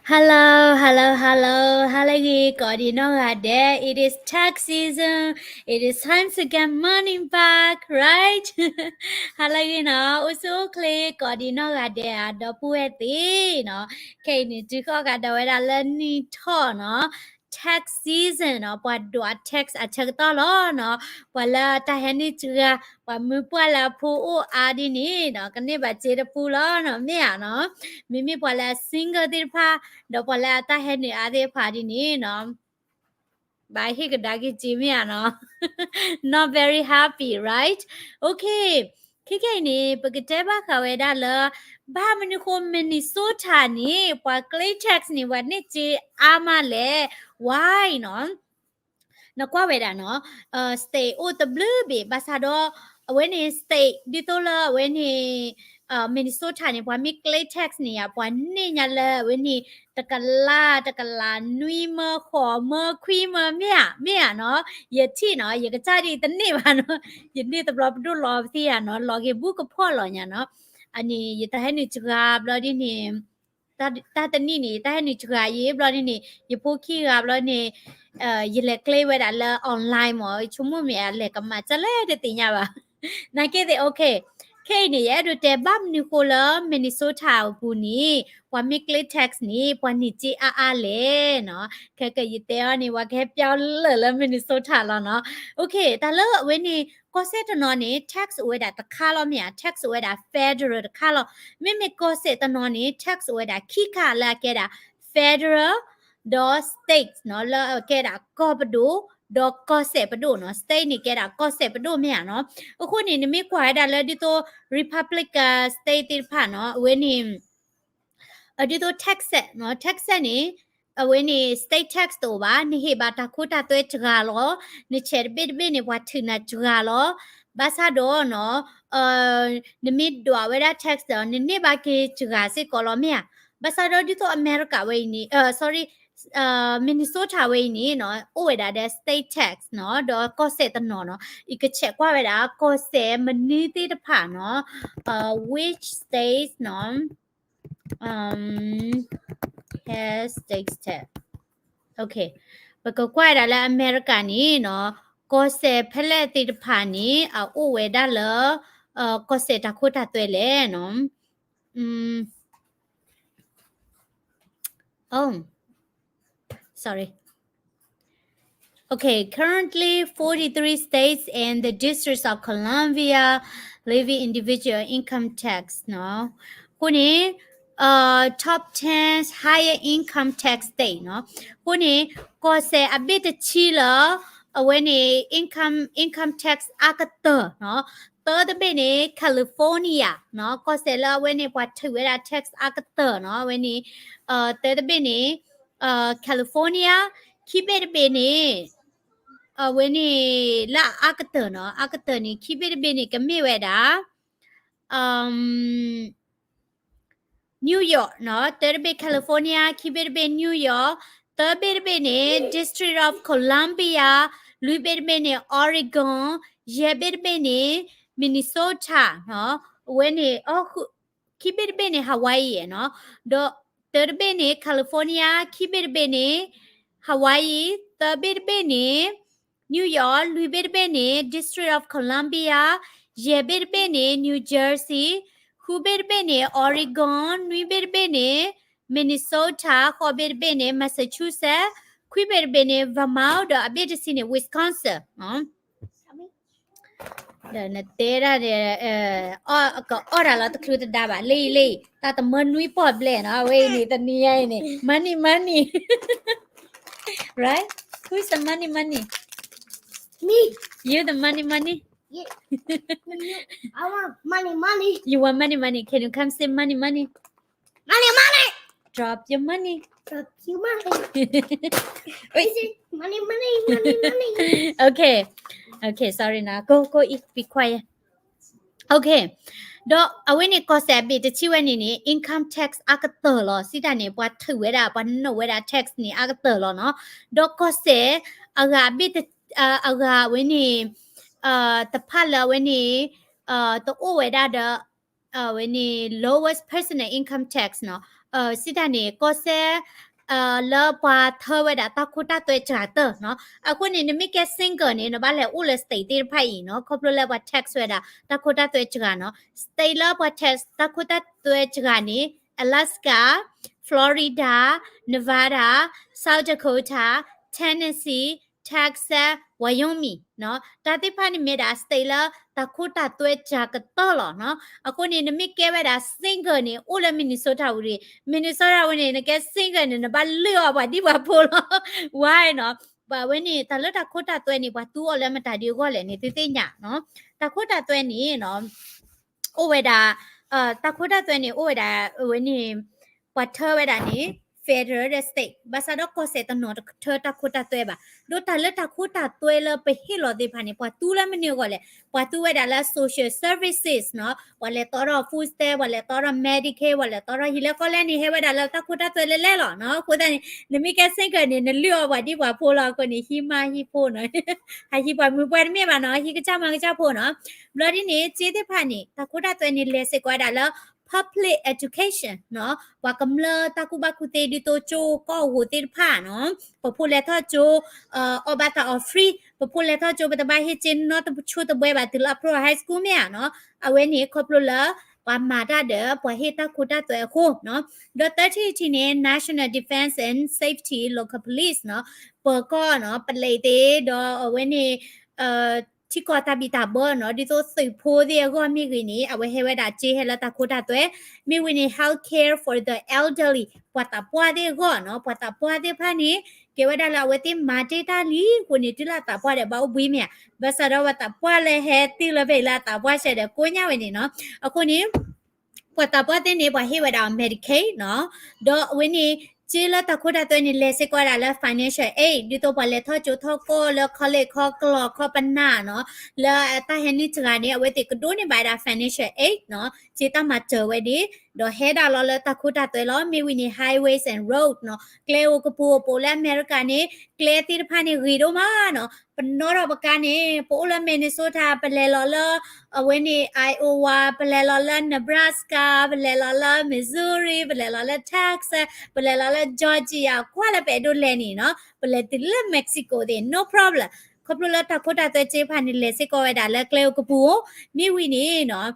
Hello, hello, hello, ဟါလၢအဂ့ၤ ကိးဒံးနီၢ်ဂၤဒဲး, it is tax season, it is time to get money back, right? ဟါလၢအဂ့ၤနီၤ, အိၣ်ဆူၣ်အိၣ်ချ့ ကိးဒံးနီၢ်ဂၤဒဲး အဒီပုၢ်ဝဲၢ်သ့ၣ်နီၤ, ခဲအံၤန့ၣ် တုၤဃီၤကဒီးဝဲဒၣ်လၢနံၣ်ထီၣ်နီၤ, tax season နီၤ, ပှၤဒိးအ tax အဆၢကတီၢ်လီၤနီၤ, ပှၤလၢတၢ်ဟဲနုာ်စှၤ, ပှၤမုၢ်ပှၢ်လၢအဖိအိၣ်အါဒ်န့ၣ်နီၤ, ကန့ၢ်ဘၣ်စ့တပူလီၤနီၤ, မ့ၢ်ဧါနီၤ, မ့မ့ၢ်ပှၤလၢအ single သ့ၣ်တဖၣ်, ဒီးပှၤလၢအတၢ်ဟဲနုာ်အါသ့ၣ်တဖၣ်ဒ်န့ၣ်နီၤ ဘၣ်ဟ့ၣ်ကဒါက့ၤစ့မ့ၢ်ဧါနီၤ, not very happy, right? Okay, ခဲခဲအံၤန့ၣ် ပကတဲဘၣ်ဃးဝဲဒၣ်လၢ ဘၣ်မနုၤဃိ Minnesota န့ၣ် ပှၤကျ့ tax န့ၣ် ပှၤန့ၢ်စ့အါမးလဲၣ်, why နီၤ, နကွၢ်ဝဲဒၣ်နီၤ, state အိၣ်တဘျုးဘ့ၣ် ဘၣ်ဆၣ်ဒီး အဝဲန့ၣ် state ဒ်သိးလၢအဝဲန့ၣ် Minnesota န့ၣ် ပှၤမ့ၢ်ကျ့ tax န့ၣ်ယါ ပှၤန့ၢ်ညါလၢအဝဲန့ၣ် တကလး တကလးနွံမၢ ဃိးမၢ ခွံမၢ မ့ၢ်ဧါ, မ့ၢ်ဧါနီၤ, ယထံၣ်နီၤ, ယကစၢ်ဒ်တန့ၢ်ဘၣ်နီၤ, ယန့ၢ်တဘျီပဒိၣ်လီၤပသ့ၣ်ယါနီၤ, လီၤက့ၤဘူးကဖီၣ်လီၤညါနီၤ, အန့ၣ် ယတၢ်ဟဲနုာ်စှၤဘျီဒ်န့ၣ် တၢ်တနံၣ်န့ၣ် တၢ်ဟဲနုာ်စှၤယံာ်ဘျီဒ်န့ၣ် ယဖိခံဂၤဘျီန့ၣ် ယလဲၤကျ့ဝဲဒၣ်လၢ online မး, ယဆိကမိၣ်မ့ၢ်အလဲၤကမၤစၢ်လဲၣ်တသ့ၣ်ညါဘၣ်, နာ်က့သ့ၣ် okay, ခဲအံၤန့ၣ် ယအဲၣ်ဒိးတဲဘၣ်မနုၤဃိလၢ Minnesota အပူၤန့ၣ် ပှၤမ့ၢ်ကျ့ tax န့ၣ် ပှၤန့ၢ်စ့အါအါလဲၣ်နီၤ, ခဲကယတဲအီၤန့ၣ် ပှၤကဟဲပျီလၢာ်လၢ Minnesota လီၤနီၤ, okay, တၢ်လၢအဝဲန့ၣ် ကီၢ်စဲၣ်တနီၤန့ၣ် tax အိၣ်ဝဲဒၣ်တခါလီၤ မ့ၢ်ဧါ, tax အိၣ်ဝဲဒၣ် federal တခါလီၤ, မ့မ့ၢ်ကီၢ်စဲၣ်တနီၤန့ၣ် tax အိၣ်ဝဲဒၣ်ခံခါလၢအကဲဒၣ် federal ဒီး state နီၤ, လၢအကဲဒၣ်ကီၢ်ပဒိၣ် ဒီးကီၢ်စဲၣ်ပဒိၣ်နီၤ, state န့ၣ်ကဲဒၣ်ကီၢ်စဲၣ်ပဒိၣ်မ့ၢ်ဧါနီၤ, အဃိန့ၣ် နမ့ၢ်ကွၢ်ဝဲဒၣ်လၢဒ်သိး Republican state သ့ၣ်တဖၣ်နီၤ, အဝဲန့ၣ် ဒ်သိး Texas နီၤ, Texas န့ၣ် အဝဲန့ၣ် state tax တအိၣ်ဘၣ်, နဟ့ၣ်ဘၣ်တၢ်ခိတၢ်သွဲစှၤလီၤ, နဆဲးတဘ့ၣ်တဘ့ၣ်န့ၣ် ပှၤထုးနၤစှၤလီၤ, ဘၣ်ဆၣ်ဒီးနီၤ နမ့ၢ်ဒွးဝဲဒၣ် tax ဒီး နန့ၢ်ဘၣ်က့ၤစှၤစ့ၢ်ကီးလီၤမ့ၢ်ဧါ, ဘၣ်ဆၣ်ဒီးဒ်သိးအမဲရကၤဝဲအံၤန့ၣ် sorry, Minnesota ဝဲအံၤန့ၣ်နီၤ အိၣ်ဝဲဒၣ်ဒီး state tax နီၤ, ဒီးကီၢ်စဲၣ်တနီၤနီၤ, ယကဆဲးကွၢ်ဝဲဒၣ် ကီၢ်စဲၣ်မနုၤသ့ၣ်တဖၣ်နီၤ, which states နီၤ has state tax, okay, ပကကွၢ်ဝဲဒၣ်လၢအမဲရကၤန့ၣ်နီၤ, ကီၢ်စဲၣ်ဖဲလဲၣ်သ့ၣ်တဖၣ်န့ၣ် အအိၣ်ဝဲဒၣ်လၢ ကီၢ်စဲၣ်တၢ်ခိတၢ်သွဲလဲၣ်နီၤ, oh, sorry. Okay, currently forty-three states and the District of Columbia levy individual income tax နီၤ. အဃိန့ၣ် top ten higher income tax state နီၤ. အဃိန့ၣ် ကီၢ်စဲၣ်အဘ့ၣ်တဆံလၢ အဝဲန့ၣ် income, income tax အါကတၢၢ်နီၤ. တၢတဘ့ၣ်န့ၣ် California နီၤ. ကီၢ်စဲၣ်လၢအဝဲန့ၣ် ပှၤထုးဝဲဒၣ် tax အါကတၢၢ်နီၤ. အဝဲန့ၣ် တၢတဘ့ၣ်န့ၣ် California, ခံဘ့ၣ်တဘ့ၣ်န့ၣ် အဝဲန့ၣ် လၢအအါကတၢၢ်နီၤ, အါကတၢၢ်န့ၣ် ခံဘ့ၣ်တဘ့ၣ်န့ၣ် ကမ့ၢ်ဝဲဒၣ် New York နီၤ, တၢတဘ့ၣ် California, ခံဘ့ၣ်တဘ့ၣ် New York, သၢဘ့ၣ်တဘ့ၣ်န့ၣ် District of Columbia, လွံၢ်ဘ့ၣ်တဘ့ၣ်န့ၣ် Oregon, ယဲၢ်ဘ့ၣ်တဘ့ၣ်န့ၣ် Minnesota နီၤ, အဝဲန့ၣ် ခံဘ့ၣ်တဘ့ၣ်န့ၣ် Hawaii နီၤ, ဒီးတၢတဘ့ၣ်န့ၣ် California, ခံဘ့ၣ်တဘ့ၣ်န့ၣ် Hawaii, သၢဘ့ၣ်တဘ့ၣ်န့ၣ် New York, လွံၢ်ဘ့ၣ်တဘ့ၣ်န့ၣ် District of Columbia, ယဲၢ်ဘ့ၣ်တဘ့ၣ်န့ၣ် New Jersey, ဃုဘ့ၣ်တဘ့ၣ်န့ၣ် Oregon, နွံဘ့ၣ်တဘ့ၣ်န့ၣ် Minnesota, ဃိးဘ့ၣ်တဘ့ၣ်န့ၣ် Massachusetts, ခွံဘ့ၣ်တဘ့ၣ်န့ၣ် Vermont ဒီးအဘ့ၣ်တဆံန့ၣ် Wisconsin နီၤ. ဒီးနတဲဒၣ်န့ၣ် ကအီၣ်တၢ်လီၤတချုးတဒါဘၣ် လံလံ, တၢ်တမၢနွံပီၢ်ဘျဲၣ်နီၤ, အဝဲအံၤန့ၣ် တနံၤညါအံၤန့ၣ် money money, right? Who's the money money? Me. You the money money? Yeah. I want money money. You want money money? Can you come say money money? Money money. Drop your money. Drop your money. Wait. Money money money money. Okay, okay, sorry နီၤ, go go eat, be quiet. Okay, ဒီးအဝဲန့ၣ်ကီၢ်စဲၣ်အဘ့ၣ်တဆံဝဲန့ၣ်န့ၣ် income tax အါကတၢၢ်လီၤ, စံးတၢ်န့ၣ် ပှၤထုးဝဲဒၣ် ပှၤနုာ်ဝဲဒၣ် tax န့ၣ် အါကတၢၢ်လီၤနီၤ. ဒီးကီၢ်စဲၣ်အဂၤအဘ့ၣ်တ အဂၤအဝဲန့ၣ် တဖၣ်လၢအဝဲန့ၣ် တအိၣ်ဝဲဒၣ်ဒီး အဝဲန့ၣ် lowest personal income tax နီၤ. စံးတၢ်န့ၣ် ကီၢ်စဲၣ် လၢပှၤထၢဝဲဒၣ်တၢ်ခိတၢ်သွဲစှၤတၢၢ်နီၤ. အဃိန့ၣ် နမ့ၢ်ကဲ single န့ၣ် နဘၣ်လဲၤအိၣ်လၢ state သ့ၣ်တဖၣ်အံၤနီၤ, ခီဖျိလၢပှၤ tax ဝဲဒၣ် တၢ်ခိတၢ်သွဲစှၤနီၤ. state လၢပှၤ tax တၢ်ခိတၢ်သွဲစှၤန့ၣ် Alaska, Florida, Nevada, South Dakota, Tennessee, Texas, Wyoming နီၤ. တၢ်သ့ၣ်တဖၣ်န့ၣ်မ့ၢ်ဒၣ် state လၢတၢ်ခိတၢ်သွဲစှၤကတၢၢ်လီၤနီၤ. အဃိန့ၣ် နမ့ၢ်ကဲဝဲဒၣ် single န့ၣ် အိၣ်လၢ Minnesota ဝံၤရံၤ, Minnesota ဝံၤန့ၣ် နကဲ single န့ၣ် နဘၣ်လုၢ်အီၣ်ပှၤဒံၣ်ပှၤဖိလီၤ. Why နီၤ, ဘၣ်ဝဲန့ၣ် တၢ်လၢတၢ်ခိတၢ်သွဲန့ၣ် ပှၤသူအီၤလၢမတၤဒုအဂီၢ်လဲၣ်န့ၣ် သုသ့ၣ်ညါနီၤ. တၢ်ခိတၢ်သွဲန့ၣ်နီၤ အိၣ်ဝဲဒၣ် တၢ်ခိတၢ်သွဲန့ၣ် အိၣ်ဝဲဒၣ် အဝဲန့ၣ် ပှၤထၢဝဲဒၣ်န့ၣ် federal ဒီး state, ဘၣ်ဆၣ်ဒီးကီၢ်စဲၣ်တနီၤတထၢတၢ်ခိတၢ်သွဲဘၣ်. ဒီးတၢ်လၢတၢ်ခိတၢ်သွဲလၢပဟ့ၣ်လီၤသ့ၣ်တဖၣ်န့ၣ် ပှၤသူလၢမနုၤအဂီၢ်လဲၣ်, ပှၤသူဝဲဒၣ်လၢ social services နီၤ, ပှၤလဲၤတီဒီး food stamp, ပှၤလဲၤတီဒီး Medicaid, ပှၤလဲၤတီဒီးဟံၣ်လဲဃီလဲန့ၣ် ဟဲဝဲဒၣ်လၢတၢ်ခိတၢ်သွဲလဲၤလဲၤလီၤနီၤ. အဃိသတးန့ၣ် နမ့ၢ်ကဲ single န့ၣ် နလုၢ်အီၣ်ပှၤဒံၣ်ပှၤဖိလီၤ. အဃိန့ၣ် ဟံးမါဟံးဖိနီၤ, ဟးဟံးပှၤမုၣ်ပှၤတမ့ၢ်ဘၣ်နီၤ, ဟံးကစၢ်မါကစၢ်ဖိနီၤ. ဘျီဒ်န့ၣ် စ့သ့ၣ်တဖၣ်န့ၣ် တၢ်ခိတၢ်သွဲန့ၣ် လဲၤစ့ၢ်ကီးဝဲဒၣ်လၢ public education နီၤ, ပှၤကမျၢၢ်တၢ်ကူၣ်ဘၣ်ကူၣ်သ့ဒ်သိးကၠိကီၢ်ဂိၤသ့ၣ်တဖၣ်နီၤ, ပဖိလဲၤထီၣ်ကၠိ အီၣ်ဘၣ်သးအီၤ free, ပဖိလဲၤထီၣ်ကၠိ ပတဘၣ်ဟ့ၣ်စ့နီတဆိတဘှဲဘၣ် တုၤလၢအဖျိ high school မ့ၢ်ဧါနီၤ. အဝဲန့ၣ်ခီဖျိလၢ ပှၤမၤတၢ်ဒီး ပှၤဟ့ၣ်တၢ်ခိတၢ်သွဲအဃိနီၤ. ဒီးသၢထံၣ်တထံၣ်န့ၣ် National Defense and Safety Local Police နီၤ, ပၢၤကီၢ်နီၤ, ပလံးသ့ၣ် ဒီးအဝဲန့ၣ် ထံကီၢ်တၢ်ဘံၣ်တၢ်ဘၢနီၤ, ဒ်သိးသုးဖိသ့ၣ်အဂီၢ်မ့ၢ်ဂ့ၤန့ၣ် အဝဲဟဲဝဲဒၣ်စ့ဟဲလၢတၢ်ခိတၢ်သွဲ, မ့ၢ်ဝံၤန့ၣ် health care for the elderly ပှၤသးပှၢ်သ့ၣ်အဂီၢ်နီၤ, ပှၤသးပှၢ်သ့ၣ်တဖၣ်န့ၣ် ကဲဝဲဒၣ်လၢအဝဲသ့ၣ်မၤတ့ၢ်တၢ်လံအဃိန့ၣ် တုၤလၢအသးပှၢ်ဒီးဘၣ်အိၣ်ဘှံးမ့ၢ်ဧါ, ဘၣ်ဆၣ်ဒီးပှၤသးပှၢ်လၢဟဲတုၤလၢဖဲအံၤလၢအသးပှၢ်စဲဒီးကိးညါဝဲန့ၣ်နီၤ. အဃိန့ၣ် ပှၤသးပှၢ်သ့ၣ်န့ၣ် ပှၤဟ့ၣ်ဝဲဒၣ် Medicaid နီၤ, ဒီးအဝဲန့ၣ် စ့လၢတၢ်ခိတၢ်သွဲန့ၣ် လဲၤစ့ၢ်ကီးဝဲဒၣ်လၢ financial aid ဒ်သိးပှၤလဲၤထီၣ်ကၠိထီၣ်ကီၢ်လၢ college ခီကျီၢ်ခီပနၢ်နီၤ, လၢတၢ်ဟဲနုာ်စှၤန့ၣ် အဝဲသ့ၣ်ကဒိးန့ၢ်ဘၣ်ဝဲဒၣ် financial aid နီၤ, စ့တၢ်မၤစၢၤဝဲဒၣ် ဒီးဟဲဒၣ်လီၤလၢတၢ်ခိတၢ်သွဲလီၤ. မ့ၢ်ဝံၤန့ၣ် highways and road နီၤ, ကျဲအိၣ်ကပူၤအိၣ်ပိာ်လၢအမဲရကၤန့ၣ် ကျဲသ့ၣ်တဖၣ်န့ၣ်ဂ့ၤဒိၣ်မးနီၤ, ပနီၣ်ထီၣ်ပကါန့ၣ် ပအိၣ်လၢ Minnesota ပလဲၤလီၤလၢ အဝဲန့ၣ် Iowa, ပလဲၤလီၤလၢ Nebraska, ပလဲၤလီၤလၢ Missouri, ပလဲၤလီၤလၢ Texas, ပလဲၤလီၤလၢ Georgia, ကွၢ်လၢပအဲၣ်ဒိးလဲၤန့ၣ်နီၤ, ပလဲၤတုၤလၢ Mexico သ့ၣ် no problem. ခီဖျိလၢတၢ်ခိတၢ်သွဲစ့တဖၣ်န့ၣ် လဲၤစ့ၢ်ကီးဝဲဒၣ်လၢကျဲအိၣ်ကပူၤ, မ့ၢ်ဝံၤန့ၣ်နီၤ,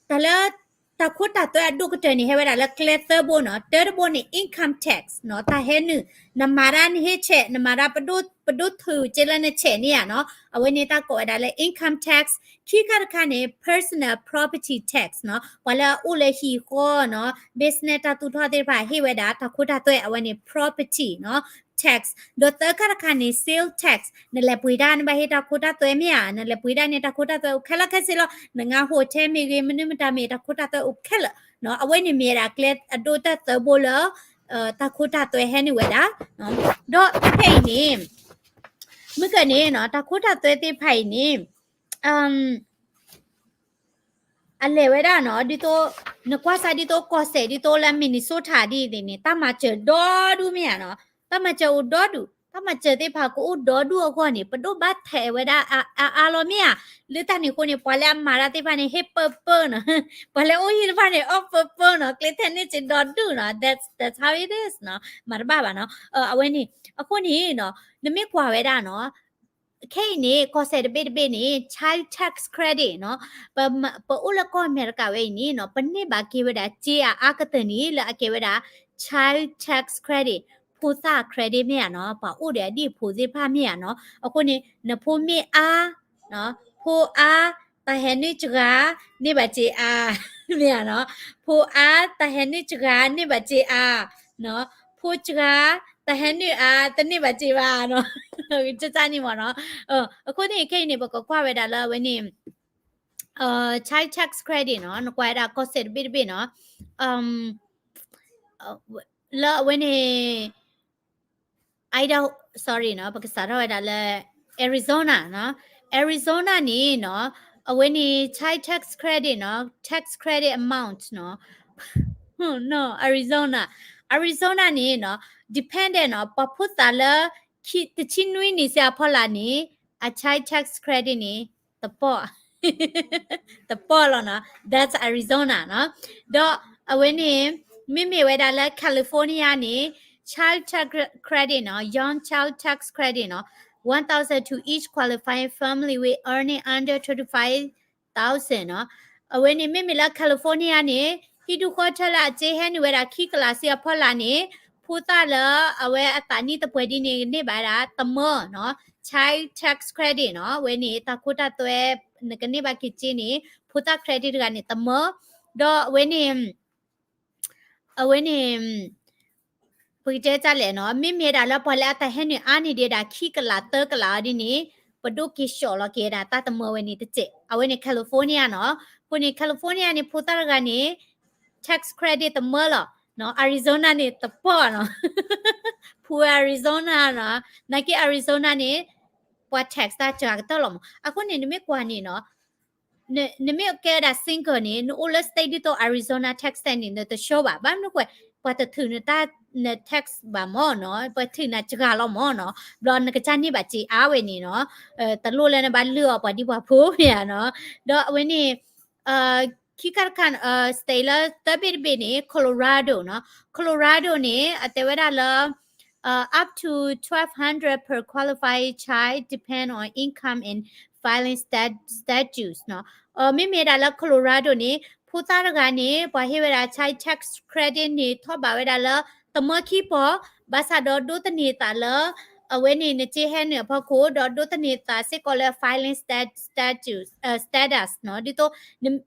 တၢ်လၢ တၢ်ခိတၢ်သွဲအဒိၣ်ကတၢၢ်န့ၣ် ဟဲဝဲဒၣ်လၢကျဲသၢဘိနီၤ. တၢတဘိန့ၣ် income tax နီၤ, တၢ်ဟဲနုာ်, နမၤတၢ်နဟ့ၣ်ဆဲး, နမၤတၢ်ပဒိၣ်ထုးက့လၢနဆဲးန့ၣ်ဧါနီၤ, အဝဲန့ၣ်တၢ်ကိးဝဲဒၣ်လၢ income tax. ခံခါတခါန့ၣ် personal property tax နီၤ, ပှၤလၢအအိၣ်လၢဟံၣ်ဃီနီၤ, business တၢ်သူၣ်ထီၣ်သ့ၣ်တဖၣ်ဟ့ၣ်ဝဲဒၣ်တၢ်ခိတၢ်သွဲ အဝဲန့ၣ် property နီၤ tax. ဒီးသၢခါတခါန့ၣ် sale tax, နလဲၤပှ့ၤတၢ် နဘၣ်ဟ့ၣ်တၢ်ခိတၢ်သွဲမ့ၢ်ဧါ, နလဲၤပှ့ၤတၢ်န့ၣ် တၢ်ခိတၢ်သွဲအိၣ်ခဲလၢာ်ခဲဆ့လီၤ. နငါ hotel မ့ၢ်ဂ့ၤ မနုၤမတၤမ့ၢ် တၢ်ခိတၢ်သွဲအိၣ်ခဲလၢာ်နီၤ. အဝဲန့ၣ်မ့ၢ်ဝဲဒၣ်ကျဲအဒိၣ်တၢ်သၢဘိလၢ တၢ်ခိတၢ်သွဲဟဲနုာ်ဝဲဒၣ်. ဒီးဖဲအံၤန့ၣ် မုၢ်ကၢန့ၣ်နီၤ တၢ်ခိတၢ်သွဲသ့ၣ်တဖၣ်အံၤန့ၣ် အလဲၤဝဲဒၣ်နီၤ, ဒ်သိး နကွၢ်စၢ်ဒ်သိးကီၢ်စဲၣ်ဒ်သိးလၢ Minnesota ဒ်အံၤန့ၣ် တၢ်မၤစၢၤဒီဒူၣ်မ့ၢ်ဧါနီၤ, တၢ်မၤစၢၤအိၣ်ဒီဒူၣ်, တၢ်မၤစၢၤသ့ၣ်တဖၣ်ကအိၣ်ဒီဒူၣ်အဂီၢ်န့ၣ် ပဒိၣ်ဘၣ်ထဲးဝဲဒၣ်အါအါလီၤမ့ၢ်ဧါ. လၢတၢ်န့ၣ်အဃိန့ၣ် ပှၤလၢအမၤတၢ်သ့ၣ်တဖၣ်န့ၣ် ဟ့ၣ်ပၢၢ်ပၢၢ်နီၤ, ပှၤလၢအအိၣ်ဟံၣ်တဖၣ်န့ၣ် အီၣ်ပၢၢ်ပၢၢ်နီၤ, ကျဲထဲန့ၣ်စ့ဒီဒူၣ်နီၤ, that's, that's how it is နီၤ, မၤတဘၣ်ဘၣ်နီၤ. အဝဲန့ၣ် အဃိန့ၣ်နီၤ နမ့ၢ်ကွၢ်ဝဲဒၣ်နီၤ ခဲအံၤန့ၣ် ကီၢ်စဲၣ်တဘ့ၣ်တဘ့ၣ်န့ၣ် child tax credit နီၤ, ပ ပအိၣ်လၢကီၢ်အမဲရကၤဝဲအံၤန့ၣ်နီၤ ပန့ၢ်ဘၣ်က့ၤဝဲဒၣ်စ့အါအါကတၢၢ်န့ၣ် လၢအကဲဝဲဒၣ် child tax credit, ဖိသၣ် credit မ့ၢ်ဧါနီၤ, ပှၤအိၣ်ဒီးအဒံၣ်အဖိသ့ၣ်တဖၣ်မ့ၢ်ဧါနီၤ. အဃိန့ၣ် နဖိမ့ၢ်အါ ဖိအါ တၢ်ဟဲနုာ်စှၤ န့ၢ်ဘၣ်စ့အါ မ့ၢ်ဧါနီၤ. ဖိအါ တၢ်ဟဲနုာ်စှၤ န့ၢ်ဘၣ်စ့အါ ဖိစှၤ တၢ်ဟဲနုာ်အါ တန့ၢ်ဘၣ်စ့ဘၣ်နီၤ. ကစၢ်န့ၣ်မ့ၢ်နီၤ. အဃိန့ၣ် ခဲအံၤန့ၣ် ပကကွၢ်ဝဲဒၣ်လၢအဝဲန့ၣ် child tax credit နီၤ, နကွၢ်ဝဲဒၣ်ကီၢ်စဲၣ်တဘ့ၣ်တဘ့ၣ်နီၤ လၢအဝဲန့ၣ် Idaho, sorry နီၤ, ပကစးထီၣ်ဝဲဒၣ်လၢ Arizona နီၤ. Arizona န့ၣ်နီၤ အဝဲန့ၣ် child tax credit နီၤ, tax credit amount နီၤ နီၤ Arizona, Arizona န့ၣ်နီၤ dependent နီၤ, ပှၤဖိသၣ်လၢ တဆံနွံနံၣ်စ့ၢ်အဖီလာ်န့ၣ် အ child tax credit န့ၣ် တပီၢ် တပီၢ်လီၤနီၤ. That's Arizona နီၤ. ဒီးအဝဲန့ၣ် မ့မ့ၢ်ဝဲဒၣ်လၢ California န့ၣ် child tax credit နီၤ, young child tax credit နီၤ, one thousand to each qualifying family with earning under twenty-five thousand နီၤ. အဝဲန့ၣ်မ့မ့ၢ်လၢ California န့ၣ် ဟံၣ်ဒူၣ်ဃီထၢလၢအစ့ဟဲနုာ်ဝဲဒၣ်ခံကလးစ့အဖီလာ်န့ၣ် ဖိသၣ်လၢအဝဲအသးနံၣ်တပှဲၤဒ်န့ၣ် ကန့ၢ်ဘၣ်ဒၣ်တမၢနီၤ, child tax credit နီၤ. အဝဲန့ၣ်တၢ်ခိတၢ်သွဲ နကန့ၢ်ဘၣ်က့ၤစ့န့ၣ် ဖိသၣ် credit တဂၤန့ၣ်တမၢ, ဒီးအဝဲန့ၣ် အဝဲန့ၣ် ပကတဲတၢ်လဲၣ်နီၤ, မ့မ့ၢ်ဒၣ်လၢပှၤလၢအတၢ်ဟဲနုာ်အါန့ၢ်ဒံးဒၣ်ခံကလးသၢကလးအီၤဒ်န့ၣ် ပဒိၣ်က့ၤဆှီၣ်လီၤက့ၤဒၣ်တၢ်တမၢဝဲန့ၣ်တစဲး, အဝဲန့ၣ် California နီၤ. အဃိန့ၣ် California န့ၣ် ဖိသၣ်တဂၤန့ၣ် tax credit တမၢလီၤ. Arizona န့ၣ်တပီၢ်နီၤ, ဖိ Arizona နီၤ, နာ်က့ Arizona န့ၣ် ပှၤ tax တၢ်စှၤကတၢၢ်လီၤမး. အဃိန့ၣ် နမ့ၢ်ကွၢ်န့ၣ်နီၤ နမ့ၢ်ကဲဝဲဒၣ် single န့ၣ် နအိၣ်လၢ state ဒ်သိး Arizona tax န့ၣ် နတဆှၢဘၣ်. ဘၣ်မနုၤဃိ ပှၤတထုးနတၢ် န tax ဘၣ်မၢ်နီၤ, ပှၤထုးနၤစှၤလီၤမၢ်နီၤ, ဘျီနကစၢ်န့ၢ်ဘၣ်စ့အါဝဲန့ၣ်နီၤ, တလိၣ်လၢနဘၣ်လုၢ်အီၤပှၤဒံပှၤဖိမ့ၢ်ဧါနီၤ. ဒီးအဝဲန့ၣ် ခံခါတခါ state လၢသၢဘ့ၣ်တဘ့ၣ်န့ၣ် Colorado နီၤ, Colorado န့ၣ် အတဲဝဲဒၣ်လၢ up to twelve hundred per qualified child depend on income and filing stat- statutes နီၤ. မ့မ့ၢ်ဒၣ်လၢ Colorado န့ၣ် ဖိသၣ်တဂၤန့ၣ် ပှၤဟ့ၣ်ဝဲဒၣ် child tax credit န့ၣ် ထီၣ်ဘးဝဲဒၣ်လၢ တမၢခံပီၢ်, ဘၣ်ဆၣ်ဒီးဒိးသန့ၤသးလၢ အဝဲန့ၣ်နစ့ဟဲနုာ်အဖီခိၣ် ဒီးဒိးသန့ၤသးစ့ၢ်ကီးလၢ filing stat- statutes status နီၤ, ဒ်သိး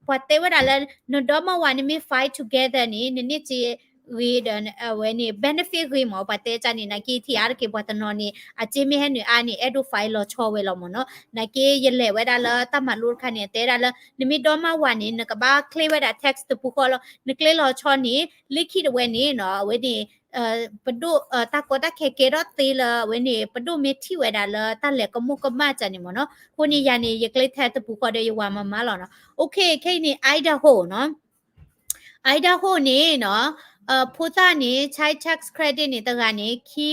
ပှၤတဲဝဲဒၣ်လၢ နဒီမါဝၤန့ၣ်မ့ၢ် file together န့ၣ် နန့ၢ်စ့ ဂ့ၤဒီးအဝဲန့ၣ် benefit ဂ့ၤမး ပှၤတဲတၢ်န့ၣ် နာ်က့ထံၣ်အါတက့ၢ် ပှၤတနီၤန့ၣ် အစ့မ့ၢ်ဟဲနုာ်အါန့ၣ် အဲၣ်ဒိး file လီၤဆီဝဲလီၤမ့ၢ်နီၤ. နာ်က့ယလဲၤဝဲဒၣ်လၢတၢ်မၤလိတခါန့ၣ် အတဲဒၣ်လၢ နမ့ၢ်ဒီမါဝၤန့ၣ် နကဘၣ်ချ့ဝဲဒၣ် tax တပူၤဃီလီၤ. နချ့လီၤဆီန့ၣ် လၢခံတဝဲန့ၣ်နီၤ အဝဲန့ၣ် ပဒိၣ်တၢ်ကီတၢ်ခဲကဲထီၣ်သ့လၢအဝဲန့ၣ် ပဒိၣ်မ့ၢ်ထံၣ်ဝဲဒၣ်လၢတၢ်လဲၤကမိၣ်ကမၣ်တၢ်န့ၣ်မ့ၢ်နီၤ. အဃိန့ၣ်ယၤန့ၣ် ယချ့ထဲတပူၤဃီဒီးယဝၤမၤမၤလီၤနီၤ. Okay ခဲအံၤန့ၣ် Idaho နီၤ. Idaho န့ၣ်နီၤ ဖိသၣ်န့ၣ် child tax credit န့ၣ် တဂၤန့ၣ် ခံ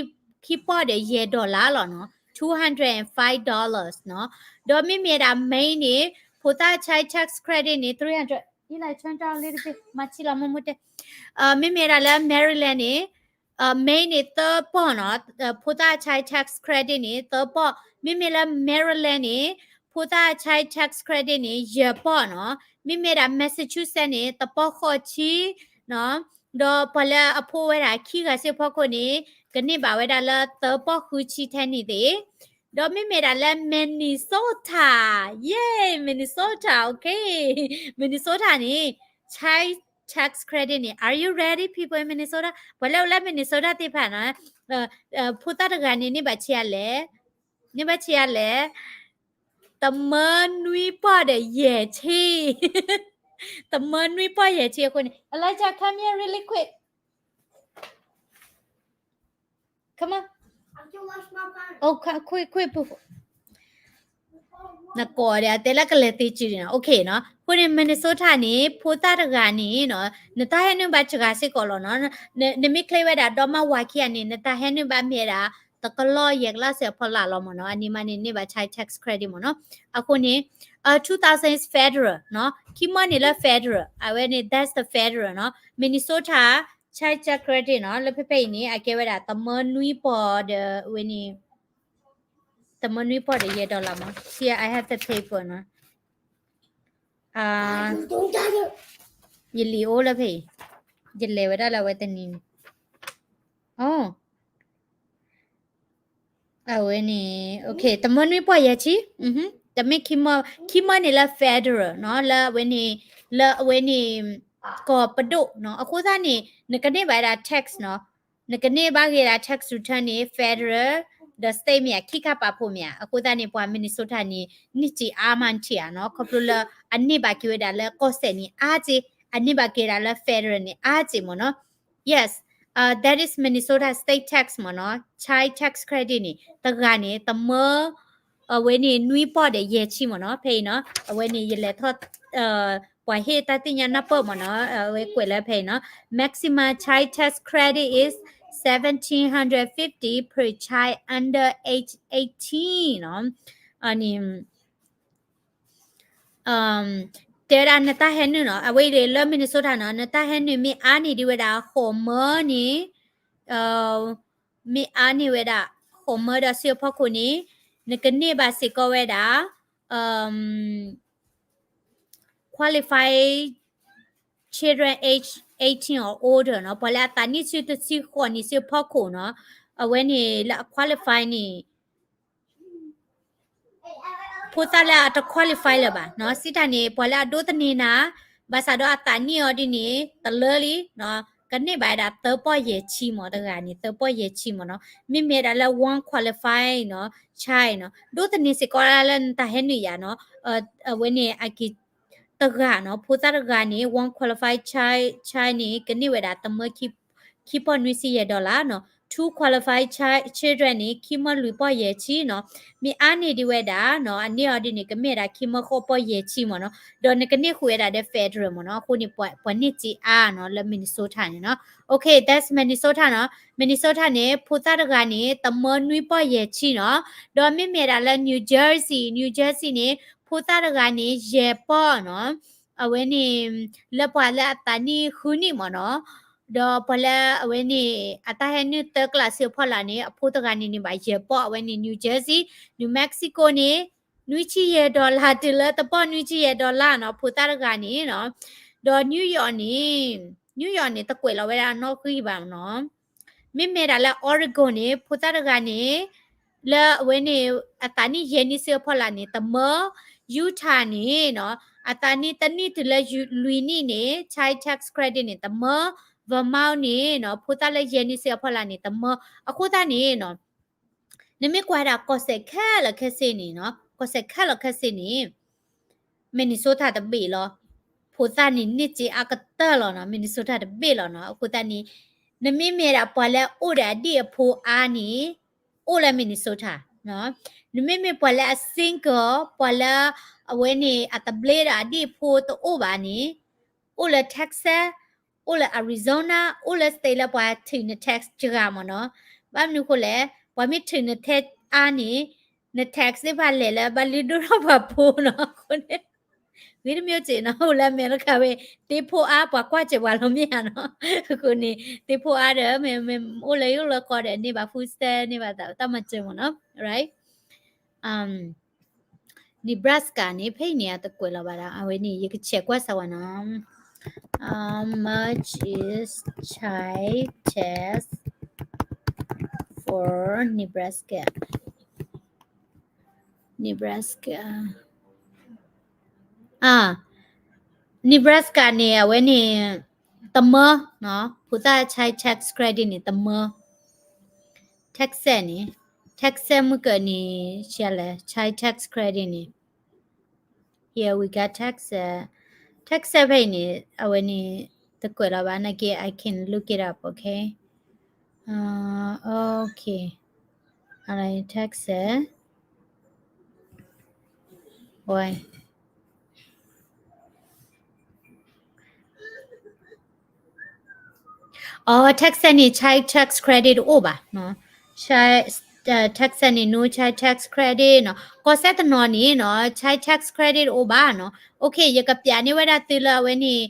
ပီၢ်ဒီးယဲၢ် dollar လီၤနီၤ, two hundred and five dollars နီၤ. ဒီးမ့မ့ၢ်ဒၣ် Maine န့ၣ် ဖိသၣ် child tax credit န့ၣ် three hundred, မၤဆံလီၤမ့ၢ်မ့ၢ်တဲ, မ့မ့ၢ်ဒၣ်လၢ Maryland န့ၣ် Maine န့ၣ် သၢပီၢ်နီၤ, ဖိသၣ် child tax credit န့ၣ် သၢပီၢ်, မ့မ့ၢ်လၢ Maryland န့ၣ် ဖိသၣ် child tax credit န့ၣ် ယဲၢ်ပီၢ်နီၤ, မ့မ့ၢ်ဒၣ် Massachusetts န့ၣ် တပီၢ်ဃိးဆံနီၤ, ဒီးပှၤလၢအဖိဝဲဒၣ်ခံဂၤစ့ၢ်ဖီခိၣ်န့ၣ် ကန့ၢ်ဘၣ်ဝဲဒၣ်လၢသၢပီၢ်ဃုဆံထဲန့ၣ်သ့ၣ်, ဒီးမ့မ့ၢ်ဒၣ်လၢ Minnesota, yay, Minnesota, okay, Minnesota န့ၣ် child tax credit န့ၣ် are you ready people in Minnesota? ပှၤလၢအိၣ်လၢ Minnesota သ့ၣ်တဖၣ်နီၤ, ဖိသၣ်တဂၤန့ၣ် န့ၢ်ဘၣ်ဆံးအါလဲၣ်, န့ၢ်ဘၣ်ဆံးအါလဲၣ်, တမၢနွံပီၢ်ဒီးယဲၢ်ဆံ, တမၢနွံပီၢ်ယဲၢ်ဆံအဃိန့ၣ် Elijah, come here really quick. Come on. နကိးဒီး အတဲလၢကလဲၤသ့စုၤန့ၣ်နီၤ, okay နီၤ. အဃိန့ၣ် Minnesota န့ၣ် ဖိသၣ်တဂၤန့ၣ်နီၤ နတၢ်ဟဲနုာ်ဘၣ်စှၤစ့ၢ်ကီးလီၤနီၤ. နမ့ၢ်ချ့ဝဲဒၣ်ဒီမါဝၤခံဂၤန့ၣ် နတၢ်ဟဲနုာ်ဘၣ်မ့ၢ်ဝဲဒၣ် တကလီၢ်ယဲၢ်ကလးစ့ၢ်အဖီလာ်လီၤမ့ၢ်နီၤ. အန့ၣ်မးန့ၣ် န့ၢ်ဘၣ် child tax credit မ့ၢ်နီၤ. အဃိန့ၣ် two thousand is federal နီၤ. ခံမၢန့ၣ်လၢ federal အဝဲန့ၣ် that's the federal နီၤ. Minnesota child tax credit နီၤ လၢဖဲဖဲအံၤန့ၣ် အကဲဝဲဒၣ် တမၢနွံပီၢ်ဒီးဝဲန့ၣ် တမၢနွံပီၢ်ဒီးယဲၢ် dollar မး. See, I have the paper နီၤ. ယလံာ်အိၣ်လၢဖဲအံၤ, ယလဲၤဝဲဒၣ်လၢအဝဲတနံၤန့ၣ်. အဝဲန့ၣ် okay တမၢနွံပီၢ်ယဲၢ်ဆံ, တမ့ၢ်ခံမၢ, ခံမၢန့ၣ်လၢ federal နီၤ လၢအဝဲန့ၣ်, လၢအဝဲန့ၣ် ကီၢ်ပဒိၣ်နီၤ. အဃိသတးန့ၣ် နကန့ၢ်ဘၣ်ဒၣ် tax နီၤ, နကန့ၢ်ဘၣ်ဂ့ၤဒၣ် tax return န့ၣ် federal ဒီး state မ့ၢ်ဧါ, ခံခါပာ်ဖှိၣ်မ့ၢ်ဧါ. အဃိသတးန့ၣ် ပှၤ Minnesota န့ၣ် န့ၢ်စ့အါမးထံၣ်ဧါနီၤ, ခီဖျိလၢအန့ၢ်ဘၣ်က့ၤဝဲဒၣ်လၢကီၢ်စဲၣ်န့ၣ်အါက့, အန့ၢ်ဘၣ်က့ၤဒၣ်လၢ federal န့ၣ်အါက့မ့ၢ်နီၤ. Yes, that is Minnesota state tax မ့ၢ်နီၤ. Child tax credit န့ၣ် တဂၤန့ၣ် တမၢ အဝဲန့ၣ် နွံပီၢ်ဒီးယဲၢ်ဆံမ့ၢ်နီၤ. ဖဲအံၤနီၤ အဝဲန့ၣ် ယလဲၤထီၣ် ပှၤဟ့ၣ်တၢ်သ့ၣ်ညါနၢ်ပၢၢ်မ့ၢ်နီၤ, အဝဲကွဲးလၢဖဲအံၤနီၤ. Maximum child tax credit is seventeen hundred fifty per child under age eighteen နီၤ. အန့ၣ် တဲဝဲဒၣ်နတၢ်ဟဲနုာ်နီၤ, အဝဲအံၤလၢ Minnesota နီၤ, နတၢ်ဟဲနုာ်မ့ၢ်အါန့ၢ်ဒံးဝဲဒၣ် ဃိးမၢန့ၣ်, မ့ၢ်အါန့ၢ်ဝဲဒၣ် ဃိးမၢဒီးစုအဖီခိၣ်န့ၣ်, နကန့ၢ်ဘၣ်စ့ၢ်ကီးဝဲဒၣ် qualify children age eighteen or older နီၤ, ပှၤလၢအသးနံၣ်ဆံတဆံဃိးနံၣ်စုအဖီခိၣ်နီၤ, အဝဲန့ၣ်လၢအ qualify န့ၣ် ဖိသၣ်လၢအတ qualify လၢၤဘၣ်နီၤ, စံးတၢ်န့ၣ် ပှၤလၢအဒိးသန့ၤနၤ, ဘၣ်ဆၣ်ဒီးအသးနံၣ်အီၤဒ်န့ၣ် တလၢလံနီၤ, ကန့ၢ်ဘၣ်ဝဲဒၣ်သၢပီၢ်ယဲၢ်ဆံမး, တဂၤန့ၣ် သၢပီၢ်ယဲၢ်ဆံမးနီၤ, မ့မ့ၢ်ဝဲဒၣ်လၢ one qualify နီၤ child နီၤ, ဒိးသန့ၤစ့ၢ်ကီးလၢနတၢ်ဟဲနုာ်ယၤနီၤ, အဝဲန့ၣ်အက့ၤ တဂၤနီၤ, ဖိသၣ်တဂၤန့ၣ် one qualify child, child န့ၣ် ကန့ၢ်ဝဲဒၣ်တမၢ ခံပီၢ်နွံဆံယဲၢ် dollar နီၤ, two qualify child, children န့ၣ် ခံမၢလွံၢ်ပီၢ်ယဲၢ်ဆံနီၤ, မ့ၢ်အါန့ၢ်ဒံးဝဲဒၣ်နီၤ, အန့ၢ်အီၤဒ်န့ၣ် ကမ့ၢ်ဝဲဒၣ်ခံမၢဃိးပီၢ်ယဲၢ်ဆံမးနီၤ, ဒီးနကန့ၢ်ဃုာ်ဝဲဒၣ်ဒီး federal မးနီၤ, အဃိန့ၣ် ပှၤန့ၢ်စ့အါနီၤ လၢ Minnesota န့ၣ်နီၤ. Okay, that's Minnesota နီၤ, Minnesota န့ၣ် ဖိသၣ်တဂၤန့ၣ် တမၢနွံပီၢ်ယဲၢ်ဆံနီၤ, ဒီးမ့မ့ၢ်ဒၣ်လၢ New Jersey, New Jersey န့ၣ် ဖိသၣ်တဂၤန့ၣ် ယဲၢ်ပီၢ်နီၤ, အဝဲန့ၣ် လၢပှၤလၢအသးနံၣ်ဃုနံၣ်မးနီၤ, ဒီးပှၤလၢအဝဲန့ၣ် အတၢ်ဟဲနုာ်သၢကလးစုအဖီလာ်န့ၣ် အဖိတဂၤန့ၣ်န့ၢ်ဘၣ်ယဲၢ်ပီၢ်, အဝဲန့ၣ် New Jersey, New Mexico န့ၣ် နွံဆံယဲၢ် dollar တုၤလၢတပီၢ်နွံဆံယဲၢ် dollar နီၤ, ဖိသၣ်တဂၤန့ၣ်နီၤ, ဒီး New York န့ၣ်, New York န့ၣ် တကွဲးလီၤဝဲဒၣ်နီၣ်ဂံၢ်ဘၣ်နီၤ, မ့မ့ၢ်ဒၣ်လၢ Oregon န့ၣ် ဖိသၣ်တဂၤန့ၣ် လၢအဝဲန့ၣ် အသးနံၣ်ယဲၢ်နံၣ်စုအဖီလာ်န့ၣ် တမၢ, Utah န့ၣ်နီၤ, အသးနံၣ်တနံၣ်တုၤလၢလွံၢ်နံၣ်န့ၣ် child tax credit န့ၣ် တမၢ, Vermont န့ၣ်နီၤ, ဖိသၣ်လၢယဲၢ်နံၣ်စုအဖီလာ်န့ၣ် တမၢ, အဃိသတးန့ၣ်နီၤ, နမ့ၢ်ကွၢ်ဝဲဒၣ်ကီၢ်စဲၣ်ခဲလၢာ်ခဲဆ့န့ၣ်နီၤ, ကီၢ်စဲၣ်ခဲလၢာ်ခဲဆ့န့ၣ် Minnesota တဘ့ၣ်လီၤ, ဖိသၣ်န့ၣ်န့ၢ်စ့အါကတၢၢ်လီၤနီၤ, Minnesota တဘ့ၣ်လီၤနီၤ, အဃိသတးန့ၣ် နမ့မ့ၢ်ဒၣ်ပှၤလၢအိၣ်ဒီးအဒံၣ်အဖိအါန့ၣ် အိၣ်လၢ Minnesota နီၤ, နမ့မ့ၢ်ပှၤလၢအ single ပှၤလၢအဝဲန့ၣ် အတဘျ့ဒီးအဒံၣ်အဖိတအိၣ်ဘၣ်န့ၣ် အိၣ်လၢ Texas, အိၣ်လၢ Arizona, အိၣ်လၢ state လၢပှၤထုးန tax စှၤမးနီၤ, ဘၣ်မနုၤအဃိလဲၣ်, ပှၤမ့ၢ်ထုးန tax အါန့ၣ် န tax သ့ၣ်တဖၣ်လဲၤလၢဘၣ်လုၢ်ဒိၣ်ထီၣ်ပှၤဖိနီၤ, အဃိန့ၣ် ဂ့ၤတမံၤစ့ၢ်နီၤ, အိၣ်လၢအမဲရကၤဝဲ သ့ၣ်ဖိအါ ပှၤကွၢ်စၢၤပှၤလီၤမ့ၢ်ဧါနီၤ, အဃိန့ၣ် သ့ၣ်ဖိအါဒီး မ့ၢ်အိၣ်လၢယအိၣ်လၢကီၢ်ဒီး န့ၢ်ဘၣ် food stamp န့ၢ်ဘၣ်တၢ်မၤစၢၤမးနီၤ, right? Nebraska န့ၣ် ဖဲအံၤန့ၣ် အတကွဲးလီၤဘၣ်ဒီး အဝဲန့ၣ် ယကဆဲးကွၢ်စၢၤဝဲနီၤ, How much is child tax for Nebraska? Nebraska. အါ, Nebraska န့ၣ် အဝဲန့ၣ် တမၢ, ဖိသၣ် child tax credit န့ၣ် တမၢ, Texas န့ၣ်, Texas မုၢ်ကၢးန့ၣ် ဆံးလဲၣ် child tax credit န့ၣ်, here we got Texas, Texas ဖဲအံၤန့ၣ် အဝဲန့ၣ် တကွဲးလီၤဘၣ် နာ်က့ I can look it up, okay? Okay, all right, Texas, why? Texas န့ၣ် child tax credit တအိၣ်ဘၣ်, Texas န့ၣ် no child tax credit နီၤ, ကီၢ်စဲၣ်တနီၤန့ၣ်နီၤ child tax credit တအိၣ်ဘၣ်နီၤ, okay ယကပြးန့ၢ်ဝဲဒၣ်သုလၢအဝဲန့ၣ်,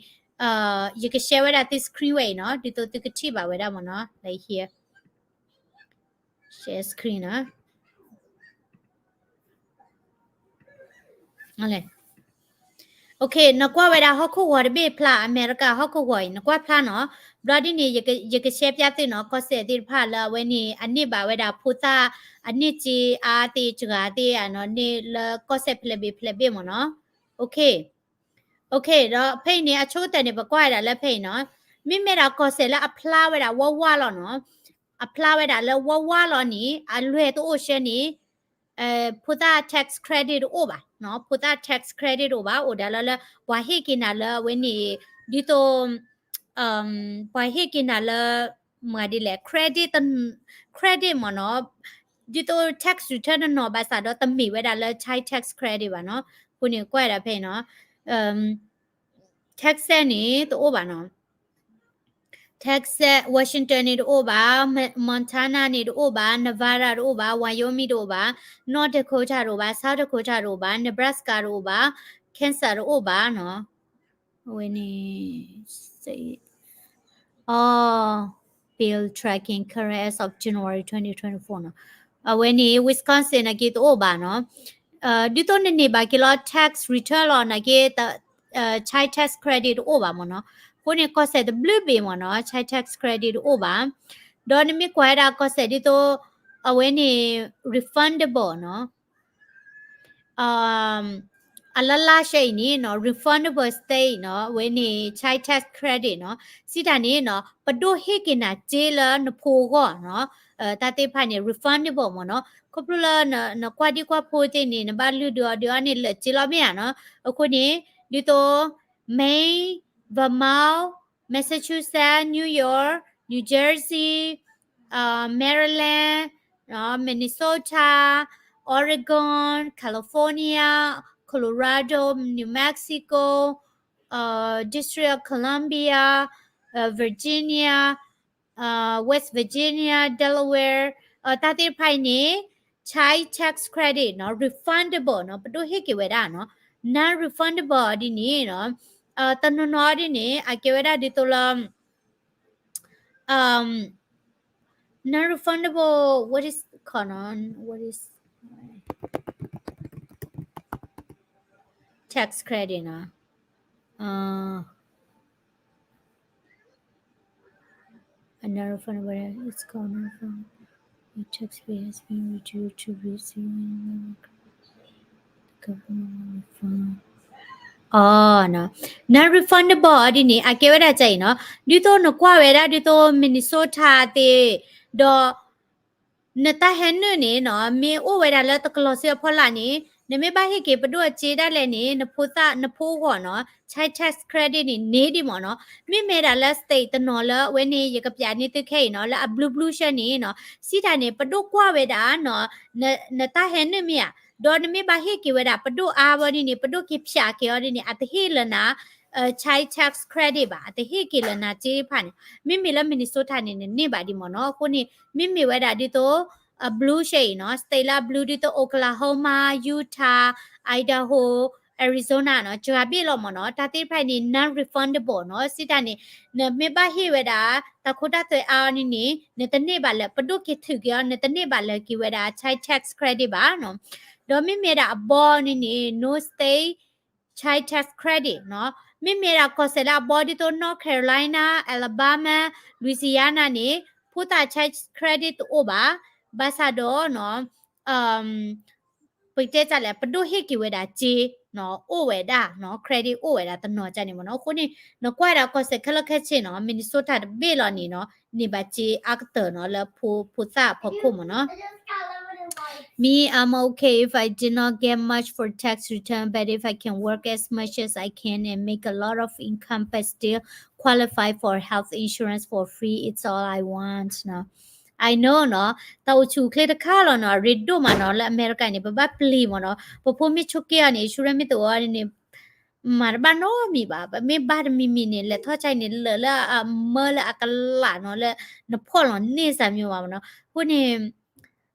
ယက share ဝဲဒၣ်သု screen ဝဲအံၤနီၤ, ဒ်သိးသုကထံၣ်ဘၣ်ဝဲဒၣ်မးနီၤ, like here, share screen နီၤ, okay နကွၢ်ဝဲဒၣ်ဟီၣ်ခိၣ်ဂီၤတဘ့ၣ်ဖျါ, အမဲရကၤဟီၣ်ခိၣ်ဂီၤအံၤ နကွၢ်ဖျါနီၤ, ဘျီဒ်န့ၣ် ယက share ပြသုနီၤ, ကီၢ်စဲၣ်သ့ၣ်တဖၣ်လၢအဝဲန့ၣ် အန့ၢ်ဘၣ်ဝဲဒၣ်ဖိသၣ်, အန့ၢ်စ့အါသ့ၣ်စှၤသ့ၣ်ဧါနီၤ, န့ၢ်လၢကီၢ်စဲၣ်ဖဲလဲၣ်ဘ့ၣ်ဖဲလဲၣ်ဘ့ၣ်မးနီၤ, okay, okay ဒီးဖဲအံၤန့ၣ် အဆိကတၢၢ်န့ၣ် ပကွၢ်ဝဲဒၣ်လၢဖဲအံၤနီၤ, မ့မ့ၢ်ဒၣ်ကီၢ်စဲၣ်လၢအဖျါဝဲဒၣ်ဝါဝါလီၤနီၤ, အဖျါဝဲဒၣ်လၢဝါဝါလီၤန့ၣ် အလွဲၢ်တအိၣ်ဆၢန့ၣ် ဖိသၣ် tax credit တအိၣ်ဘၣ်, ဖိသၣ် tax credit တအိၣ်ဘၣ်, အိၣ်ဒၣ်လၢလၢ ပှၤဟ့ၣ်က့ၤနၤလၢအဝဲန့ၣ်, ဒ်သိး ပှၤဟ့ၣ်က့ၤနၤလၢ မၤဒ်လဲၣ် credit, credit မးနီၤ, ဒ်သိး tax return တနီၤဘၣ်ဆၣ်ဒီးတမ့ၢ်ဝဲဒၣ်လၢ child tax credit ဘၣ်နီၤ, အဃိန့ၣ်ကွၢ်ဝဲဒၣ်ဖဲအံၤနီၤ, Texas န့ၣ်တအိၣ်ဘၣ်နီၤ, Texas, Washington န့ၣ်တအိၣ်ဘၣ်, Montana န့ၣ်တအိၣ်ဘၣ်, Nevada တအိၣ်ဘၣ်, Wyoming တအိၣ်ဘၣ်, North Dakota တအိၣ်ဘၣ်, South Dakota တအိၣ်ဘၣ်, Nebraska တအိၣ်ဘၣ်, cancel တအိၣ်ဘၣ်နီၤ. အဝဲန့ၣ် စ့ အီ bill tracking current as of January twenty twenty-four နီၤ. အဝဲန့ၣ် Wisconsin နာ်က့တအိၣ်ဘၣ်နီၤ. ဒ်သိးနန့ၢ်ဘၣ်က့ၤလီၤ tax return လီၤနာ်က့ child tax credit တအိၣ်ဘၣ်မ့ၢ်နီၤ. အဃိန့ၣ် ကီၢ်စဲၣ်တဘျုးဘ့ၣ်မ့ၢ်နီၤ child tax credit တအိၣ်ဘၣ်. ဒီးနမ့ၢ်ကွၢ်ဝဲဒၣ်ကီၢ်စဲၣ်ဒ်သိး အဝဲန့ၣ် refundable နီၤ. အလၢ်လၢ်ရှဲအံၤန့ၣ်နီၤ refundable state နီၤ အဝဲန့ၣ် child tax credit နီၤ စံးတၢ်န့ၣ်နီၤ ပဒိၣ်ဟ့ၣ်က့ၤနၤစ့လၢနဖိအဂီၢ်နီၤ. တၢ်သ့ၣ်တဖၣ်န့ၣ် refundable မ့ၢ်နီၤ. ခီဖျိလၢနကွၢ်ဒံကွၢ်ဖိသ့ၣ်န့ၣ် နဘၣ်လုၢ်ဒုးအီၤဒုးအီၤန့ၣ် လၢာ်စ့လီၤမ့ၢ်ဧါနီၤ. အဃိန့ၣ် ဒ်သိး Maine, Vermont, Massachusetts, New York, New Jersey, Maryland, Minnesota, Oregon, California, Colorado, New Mexico, District of Columbia, Virginia, West Virginia, Delaware, တၢ်သ့ၣ်တဖၣ်အံၤန့ၣ် child tax credit နီၤ refundable နီၤ ပဒိၣ်ဟ့ၣ်က့ၤဝဲဒၣ်နီၤ. Non-refundable ဒ်န့ၣ်နီၤ တနီၤနီၤဒ်န့ၣ် အကဲဝဲဒၣ်ဒ်သိးလၢ non-refundable, what is called, what is tax credit နီၤ. Non-refundable, it's called non-refundable. Your tax bill has been reduced to be zero. The government will refund. အီ non-refundable ဒ်န့ၣ် အကဲဝဲဒၣ်ကဲအံၤနီၤ. ဒ်သိးနကွၢ်ဝဲဒၣ်ဒ်သိး Minnesota သ့ၣ် ဒီး နတၢ်ဟဲနုာ်န့ၣ်နီၤ မ့ၢ်အိၣ်ဝဲဒၣ်လၢတကလီၤစ့အဖီလာ်န့ၣ် နမ့ၢ်ဘၣ်ဟ့ၣ်က့ၤပဒိၣ်အစ့ဒၣ်လဲာ်န့ၣ် နဖိသၣ်နဖိအဂီၢ်နီၤ child tax credit န့ၣ် န့ၢ်ဒံးမ့ၢ်နီၤ. မ့မ့ၢ်ဒၣ်လၢ state တနီၤလၢအဝဲန့ၣ် ယကပျးန့ၢ်သုခဲအံၤနီၤ လၢအဘျုးဘျုးရှဲန့ၣ်နီၤ စံးတၢ်န့ၣ် ပဒိၣ်ကွၢ်ဝဲဒၣ်နီၤ နတၢ်ဟဲနုာ်မ့ၢ်ဧါ ဒီးနမ့ၢ်ဘၣ်ဟ့ၣ်က့ၤဝဲဒၣ် ပဒိၣ်အါဘၣ်ဒ်န့ၣ် ပဒိၣ်က့ၤဖၠးက့ၤအီၤဒ်န့ၣ် အတဟ့ၣ်လၢနၤ child tax credit ဘၣ် အတဟ့ၣ်က့ၤလၢနၤစ့တဖၣ်န့ၣ် မ့မ့ၢ်လၢ Minnesota န့ၣ် နန့ၢ်ဘၣ်ဒံးမ့ၢ်နီၤ. အဃိန့ၣ် မ့မ့ၢ်ဝဲဒၣ်ဒ်သိး အဘျုးရှဲအံၤနီၤ state လၢအဘျုးဒ်သိး Oklahoma, Utah, Idaho, Arizona နီၤ စှၤဘ့ၣ်လီၤမ့ၢ်နီၤ တၢ်သ့ၣ်တဖၣ်န့ၣ် non-refundable နီၤ စံးတၢ်န့ၣ် နမ့ၢ်ဘၣ်ဟ့ၣ်ဝဲဒၣ် တၢ်ခိတၢ်သွဲအါအီၤန့ၣ်န့ၣ် နတန့ၢ်ဘၣ်လၢ ပဒိၣ်က့ၤထုးက့ၤအီၤ နတန့ၢ်ဘၣ်လၢက့ၤဝဲဒၣ် child tax credit ဘၣ်နီၤ. ဒီးမ့မ့ၢ်ဒၣ်အဘီန့ၣ်န့ၣ် no state child tax credit နီၤ. မ့မ့ၢ်ဒၣ်ကီၢ်စဲၣ်လၢအဘီဒ်သိး North Carolina, Alabama, Louisiana န့ၣ် ဖိသၣ် child credit တအိၣ်ဘၣ်. ဘၣ်ဆၣ်ဒီးနီၤ ပကတဲတၢ်လဲၣ် ပဒိၣ်ဟ့ၣ်က့ၤဝဲဒၣ်စ့နီၤ အိၣ်ဝဲဒၣ်နီၤ credit အိၣ်ဝဲဒၣ်တနီၤကၢ်န့ၣ်မ့ၢ်နီၤ. အဃိန့ၣ် နကွၢ်ဒၣ်ကီၢ်စဲၣ်ခဲလၢာ်ခဲဆ့နီၤ Minnesota တဘ့ၣ်လီၤန့ၣ်နီၤ န့ၢ်ဘၣ်စ့အါကတၢၢ်နီၤ လၢဖိသၣ်အဖီခိၣ်မ့ၢ်နီၤ. Me, I'm okay if I did not get much for tax return, but if I can work as much as I can and make a lot of income but still qualify for health insurance for free, it's all I want နီၤ. I know နီၤ တၢ်အိၣ်ဆူၣ်အိၣ်ချ့တခါလီၤနီၤ အရ့ဒိၣ်မးနီၤ လၢအမဲရကၤန့ၣ် ပဘၣ်ပျံၤမ့ၢ်နီၤ ပဖိမ့ၢ်ဆိးက့အီၤန့ၣ် insurance မ့ၢ်တအိၣ်န့ၣ် မၤတဘၣ်နီတမံၤဘၣ် ပမ့ၢ်ဘၣ်တမံၤမံၤန့ၣ် လဲၤထီၣ်ကၠဲန့ၣ် လၢာ်လၢအမၢလၢအကလးနီၤ လၢနဖီၣ်လီၤန့ၢ်စၢ်မ့ၢ်ဘၣ်မ့ၢ်နီၤ. အဃိန့ၣ်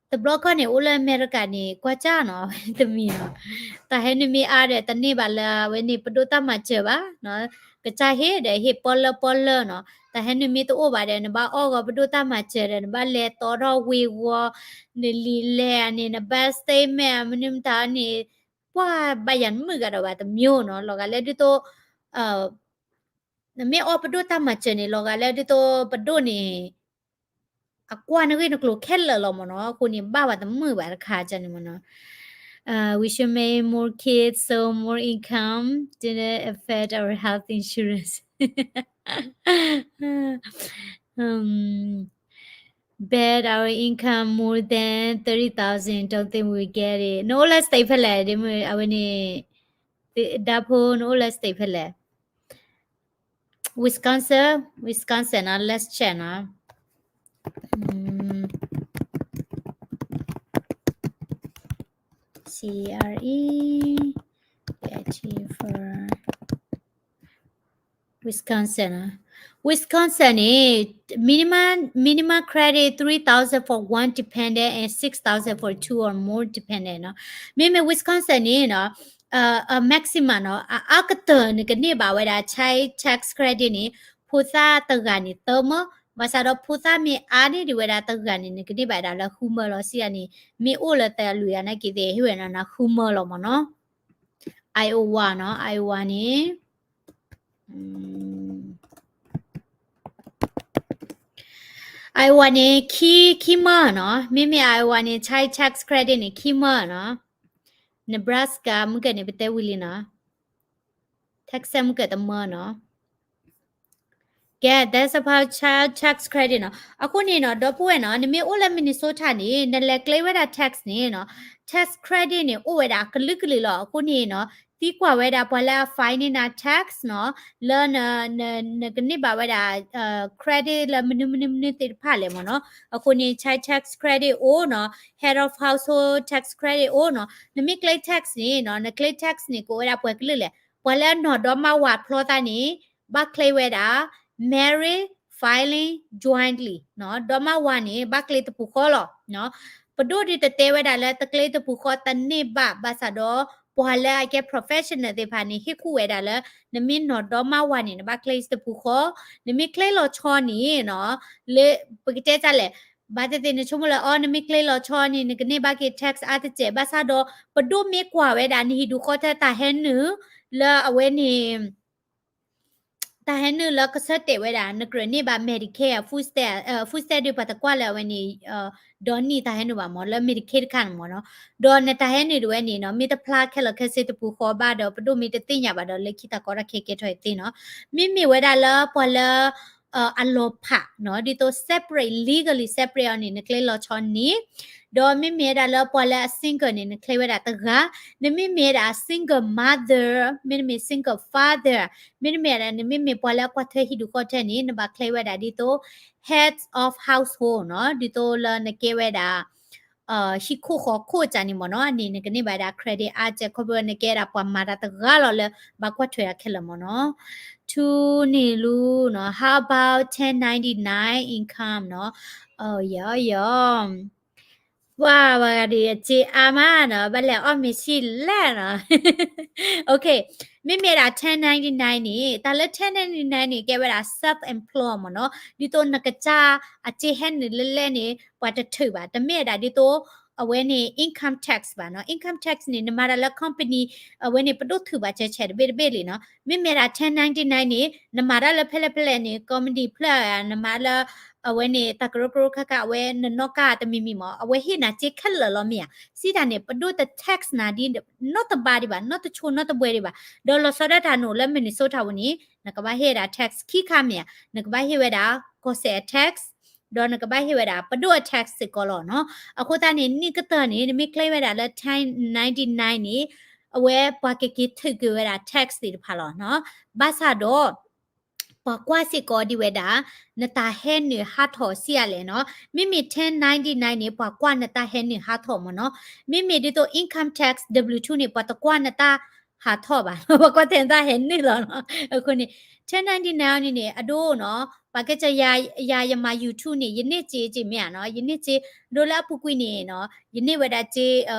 တဘျီခီန့ၣ် အိၣ်လၢအမဲရကၤန့ၣ် ကွၢ်ကၢ်နီၤ တမံၤနီၤ တၢ်ဟဲနုာ်မ့ၢ်အါဒီး တန့ၢ်ဘၣ်လၢအဝဲန့ၣ် ပဒိၣ်တၢ်မၤစၢၤဘၣ်နီၤ ကစၢ်ဟ့ၣ်ဒီးဟ့ၣ်ပီလၢပီလၢနီၤ တၢ်ဟဲနုာ်မ့ၢ်တအိၣ်ဘၣ်ဒီး နဘၣ်အီၣ်ဂီၤပဒိၣ်တၢ်မၤစၢၤဒီး နဘၣ်လဲၤတီထီၣ်ဝ့ၤဝီၤ နလံာ်လဲၢ်န့ၣ် န bank statement မနုၤမတၤန့ၣ် ပှၤဘၣ်ယၤနမုာ်ဂၤဒီးဘၣ်တမံၤနီၤ လီၤဂာ်လၢဒ်သိး နမ့ၢ်အီၣ်ပဒိၣ်တၢ်မၤစၢၤန့ၣ် လီၤဂာ်လၢဒ်သိးပဒိၣ်န့ၣ် အကွၢ်နဂ့ၢ်နကျိၤခဲလၢာ်လီၤမ့ၢ်နီၤ အဃိန့ၣ် ဘၣ်ဝဲတမုာ်ဘၣ်တခါကန့ၣ်မ့ၢ်နီၤ. Uh, we should make more kids so more income didn't affect our health insurance. Um, bet our income more than thirty thousand, don't think we get it. နအိၣ်လၢ state ဖဲလဲၣ် ဒ်မုၢ် အဝဲန့ၣ် ဒၣ်ဖိ နအိၣ်လၢ state ဖဲလဲၣ် Wisconsin, Wisconsin နီၤ let's check နီၤ C R E, get it for Wisconsin နီၤ Wisconsin န့ၣ် minimum, minimum credit three thousand for one dependent and six thousand for two or more dependent နီၤ မ့မ့ၢ် Wisconsin န့ၣ်နီၤ maximum နီၤ, အအါကတၢၢ်နကန့ၢ်ဘၣ်ဝဲဒၣ် child tax credit န့ၣ် ဖိသၣ်တဂၤန့ၣ်သၢမၢ, ဘၣ်ဆၣ်ဒီးဖိသၣ်မ့ၢ်အါန့ၢ်ဒံးဝဲဒၣ်တဂၤန့ၣ် နကန့ၢ်ဘၣ်ဝဲဒၣ်လၢဃုမၢလီၤ. စံးဒ်န့ၣ် မ့ၢ်အိၣ်လၢတၢ်လွံၢ်ဂၤနာ်က့သ့ၣ် ဟ့ၣ်ဝဲဒၣ်နၤဃုမၢလီၤမၢ်နီၤ. Iowa နီၤ, Iowa န့ၣ် Iowa န့ၣ် ခံ, ခံမၢနီၤ, မ့မ့ၢ် Iowa န့ၣ် child tax credit န့ၣ် ခံမၢနီၤ, Nebraska မုၢ်ကၢၢ်န့ၣ် ပတဲဝံၤလံနီၤ, Texas မုၢ်ကၢၢ်တမၢနီၤ. ကဲ, that's about child tax credit နီၤ. အဃိန့ၣ်နီၤ ဒီပုၢ်ဝဲၢ်နီၤ, နမ့ၢ်အိၣ်လၢ Minnesota န့ၣ် နလဲၤကျဲဝဲဒၣ် tax န့ၣ်နီၤ, tax credit န့ၣ် အိၣ်ဝဲဒၣ်ကလုာ်ကလုာ်လီၤ. အဃိန့ၣ်နီၤ သံကွၢ်ဝဲဒၣ်ပှၤလၢအ file န့ၢ်နၤ tax နီၤ, လၢ နကန့ၢ်ဘၣ်ဝဲဒၣ် credit လၢမနုၤမနုၤမနုၤသ့ၣ်တဖၣ်လဲၣ်မၢ်နီၤ. အဃိန့ၣ် child tax credit အိၣ်နီၤ, head of household tax credit အိၣ်နီၤ. နမ့ၢ်ကျဲ tax န့ၣ်နီၤ, နကျဲ tax န့ၣ် ကအိၣ်ဝဲဒၣ်ပှဲၤကလုာ်လဲၣ်. ပှၤလၢအနီၢ်ဒီမါဝၤဖျီသးန့ၣ် ဘၣ်ကျဲဝဲဒၣ် married filing jointly နီၤ, ဒီမါဝၤန့ၣ် ဘၣ်ကျဲတပူၤဃီလီၤ. ပဒိၣ်ဒုးတတဲဝဲဒၣ်လၢတကျဲတပူၤဃီတန့ၢ်ဘၣ်, ဘၣ်ဆၣ်ဒီး ပှၤလၢအကဲ professional သ့ၣ်တဖၣ်န့ၣ် ဟ့ၣ်ကူၣ်ဝဲဒၣ်လၢ နမ့ၢ်နီၢ်ဒီမါဝၤန့ၣ် နဘၣ်ကျဲတပူၤဃီ, နမ့ၢ်ကျဲလီၤဆီန့ၣ်နီၤ, လၢ ပကတဲတၢ်လဲၣ်, ဘၣ်သ့ၣ်သ့ၣ်နဆိကမိၣ်လၢ အီ နမ့ၢ်ကျဲလီၤဆီန့ၣ် နကန့ၢ်ဘၣ်က့ၤ tax အါတစဲး, ဘၣ်ဆၣ်ဒီး ပဒိၣ်မ့ၢ်ကွၢ်ဝဲဒၣ် နဟံၣ်ဒူၣ်ဃီထၢတၢ်ဟဲနုာ် လၢအဝဲန့ၣ် တၢ်ဟဲနုာ်လၢကဆၢတဲာ်ဝဲဒၣ် နကြၢးန့ၢ်ဘၣ် Medicare food stamp, food stamp ဒုးပှၤတကွၢ်လၢအဝဲန့ၣ် ဒီနံၣ်တၢ်ဟဲနုာ်ဘၣ်မၢ် လၢ Medicaid တခါန့ၣ်မၢ်နီၤ, ဒီးနတၢ်ဟဲနုာ်ဒၣ်ဝဲန့ၣ်နီၤ မ့ၢ်တဖျါခဲလၢာ်ခဲဆ့တပူၤဃီဘၣ်ဒီး ပဒိၣ်မ့ၢ်တသ့ၣ်ညါဘၣ်ဒီး လၢခံတၢ်ကီတၢ်ခဲကဲထီၣ်အသ့နီၤ, မ့မ့ၢ်ဝဲဒၣ်လၢပှၤလၢ အလီၤဖးနီၤ ဒ်သိး separate, legally separate အီၤန့ၣ် နကျဲလီၤဆီန့ၣ်, ဒီးမ့မ့ၢ်ဝဲဒၣ်လၢပှၤလၢအ single န့ၣ် နကျဲဝဲဒၣ်တဂၤ, နမ့မ့ၢ်ဝဲဒၣ် single mother, မ့တမ့ၢ် single father, မ့တမ့ၢ်ဒၣ် နမ့မ့ၢ်ပှၤလၢအကွၢ်ထွဲဟံၣ်ဒူၣ်ဃီထၢန့ၣ် နဘၣ်ကျဲဝဲဒၣ်ဒ်သိး head of household နီၤ ဒ်သိးလၢနကဲဝဲဒၣ် ဟံၣ်ခိၣ်ဃီခိၣ်ကၢ်န့ၣ်မၢ်နီၤ, အန့ၣ် နကန့ၢ်ဘၣ်ဒၣ် credit အါကဲ ခီဖျိနကဲဒၣ်ပှၤမၤတၢ်တဂၤလီၤလၢ ဘၣ်ကွၢ်ထွဲအီၤခဲလၢာ်မၢ်နီၤ, ထူန့ၣ်လူနီၤ, how about ten ninety-nine income နီၤ, ယီယီ ပှၤဘၣ်ဂၤဒ်အစ့အါမးနီၤ, ဘၣ်လဲၤအီၣ်မ့ၤဆံးလဲၣ်နီၤ, okay, မ့မ့ၢ်ဒၣ် ten ninety-nine န့ၣ် တၢ်လၢ ten ninety-nine န့ၣ် ကဲဝဲဒၣ် self employ မၢ်နီၤ, ဒ်သိးနကစၢ်အစ့ဟဲနုာ်လၢလဲၣ်န့ၣ် ပှၤတထုးဘၣ်, တမ့ၢ်ဝဲဒၣ်ဒ်သိး အဝဲန့ၣ် income tax ဘၣ်နီၤ, income tax န့ၣ် နမၤတၢ်လၢ company အဝဲန့ၣ် ပဒိၣ်ထုးဘၣ်ဆဲးဆဲးတဘ့ၣ်တဘ့ၣ်လံနီၤ, မ့မ့ၢ်ဒၣ် ten ninety-nine န့ၣ် နမၤတၢ်လၢဖဲလဲၣ်ဖဲလဲၣ်န့ၣ် company ဖျၢၣ် နမၤလၢ အဝဲန့ၣ် တၢ်ကရၢကရိခါခါ အဝဲနနီၣ်ကါတမံၤမံၤမၢ်, အဝဲဟ့ၣ်နၤစ့ခဲလၢာ်လီၤမ့ၢ်ဧါ, စံးတၢ်န့ၣ် ပဒိၣ်တ tax နၤဒ် နီတဘ့ၣ်ဒံးဘၣ်, နီတဆိနီတဘှဲးဒံးဘၣ်, ဒီးလီၤဆီဒၣ်တၢ်နအိၣ်လၢ Minnesota ပူၤန့ၣ် နကဘၣ်ဟ့ၣ်ဝဲဒၣ် tax ခံခါမ့ၢ်ဧါ, နကဘၣ်ဟ့ၣ်ဝဲဒၣ် ကီၢ်စဲၣ်အ tax ဒီးနကဘၣ်ဟ့ၣ်ဝဲဒၣ်ပဒိၣ်အ tax စ့ၢ်ကီးလီၤနီၤ, အဃိသတးန့ၣ် နံၣ်ကတၢၢ်န့ၣ် နမ့ၢ်ကျဲဝဲဒၣ်လၢ ten ninety-nine န့ၣ် အဝဲပှၤကက့ၤထုးက့ၤဝဲဒၣ် tax သ့ၣ်တဖၣ်လီၤနီၤ, ဘၣ်ဆၣ်ဒီး ပှၤကွၢ်စ့ၢ်ကီးဒံးဝဲဒၣ် နတၢ်ဟဲနုာ်ဟးထီၣ်စံးအါလဲၣ်နီၤ, မ့မ့ၢ် ten ninety-nine န့ၣ် ပှၤကွၢ်နတၢ်ဟဲနုာ်ဟးထီၣ်မၢ်နီၤ, မ့မ့ၢ်ဒ်သိး income tax W two န့ၣ် ပှၤတကွၢ်နတၢ်ဟးထီၣ်ဘၣ်, ပှၤကွၢ်ထဲနတၢ်ဟဲနုာ်လီၤနီၤ, အဃိန့ၣ် ten ninety-nine န့ၣ်န့ၣ် အဒိနီၤ, ပှၤကဲကယၤယမၤ YouTube န့ၣ် ယန့ၢ်စ့စ့မ့ၢ်ဧါနီၤ, ယန့ၢ်စ့ ဒိလၢအပူၤကွံာ်န့ၣ်နီၤ, ယန့ၢ်ဝဲဒၣ်စ့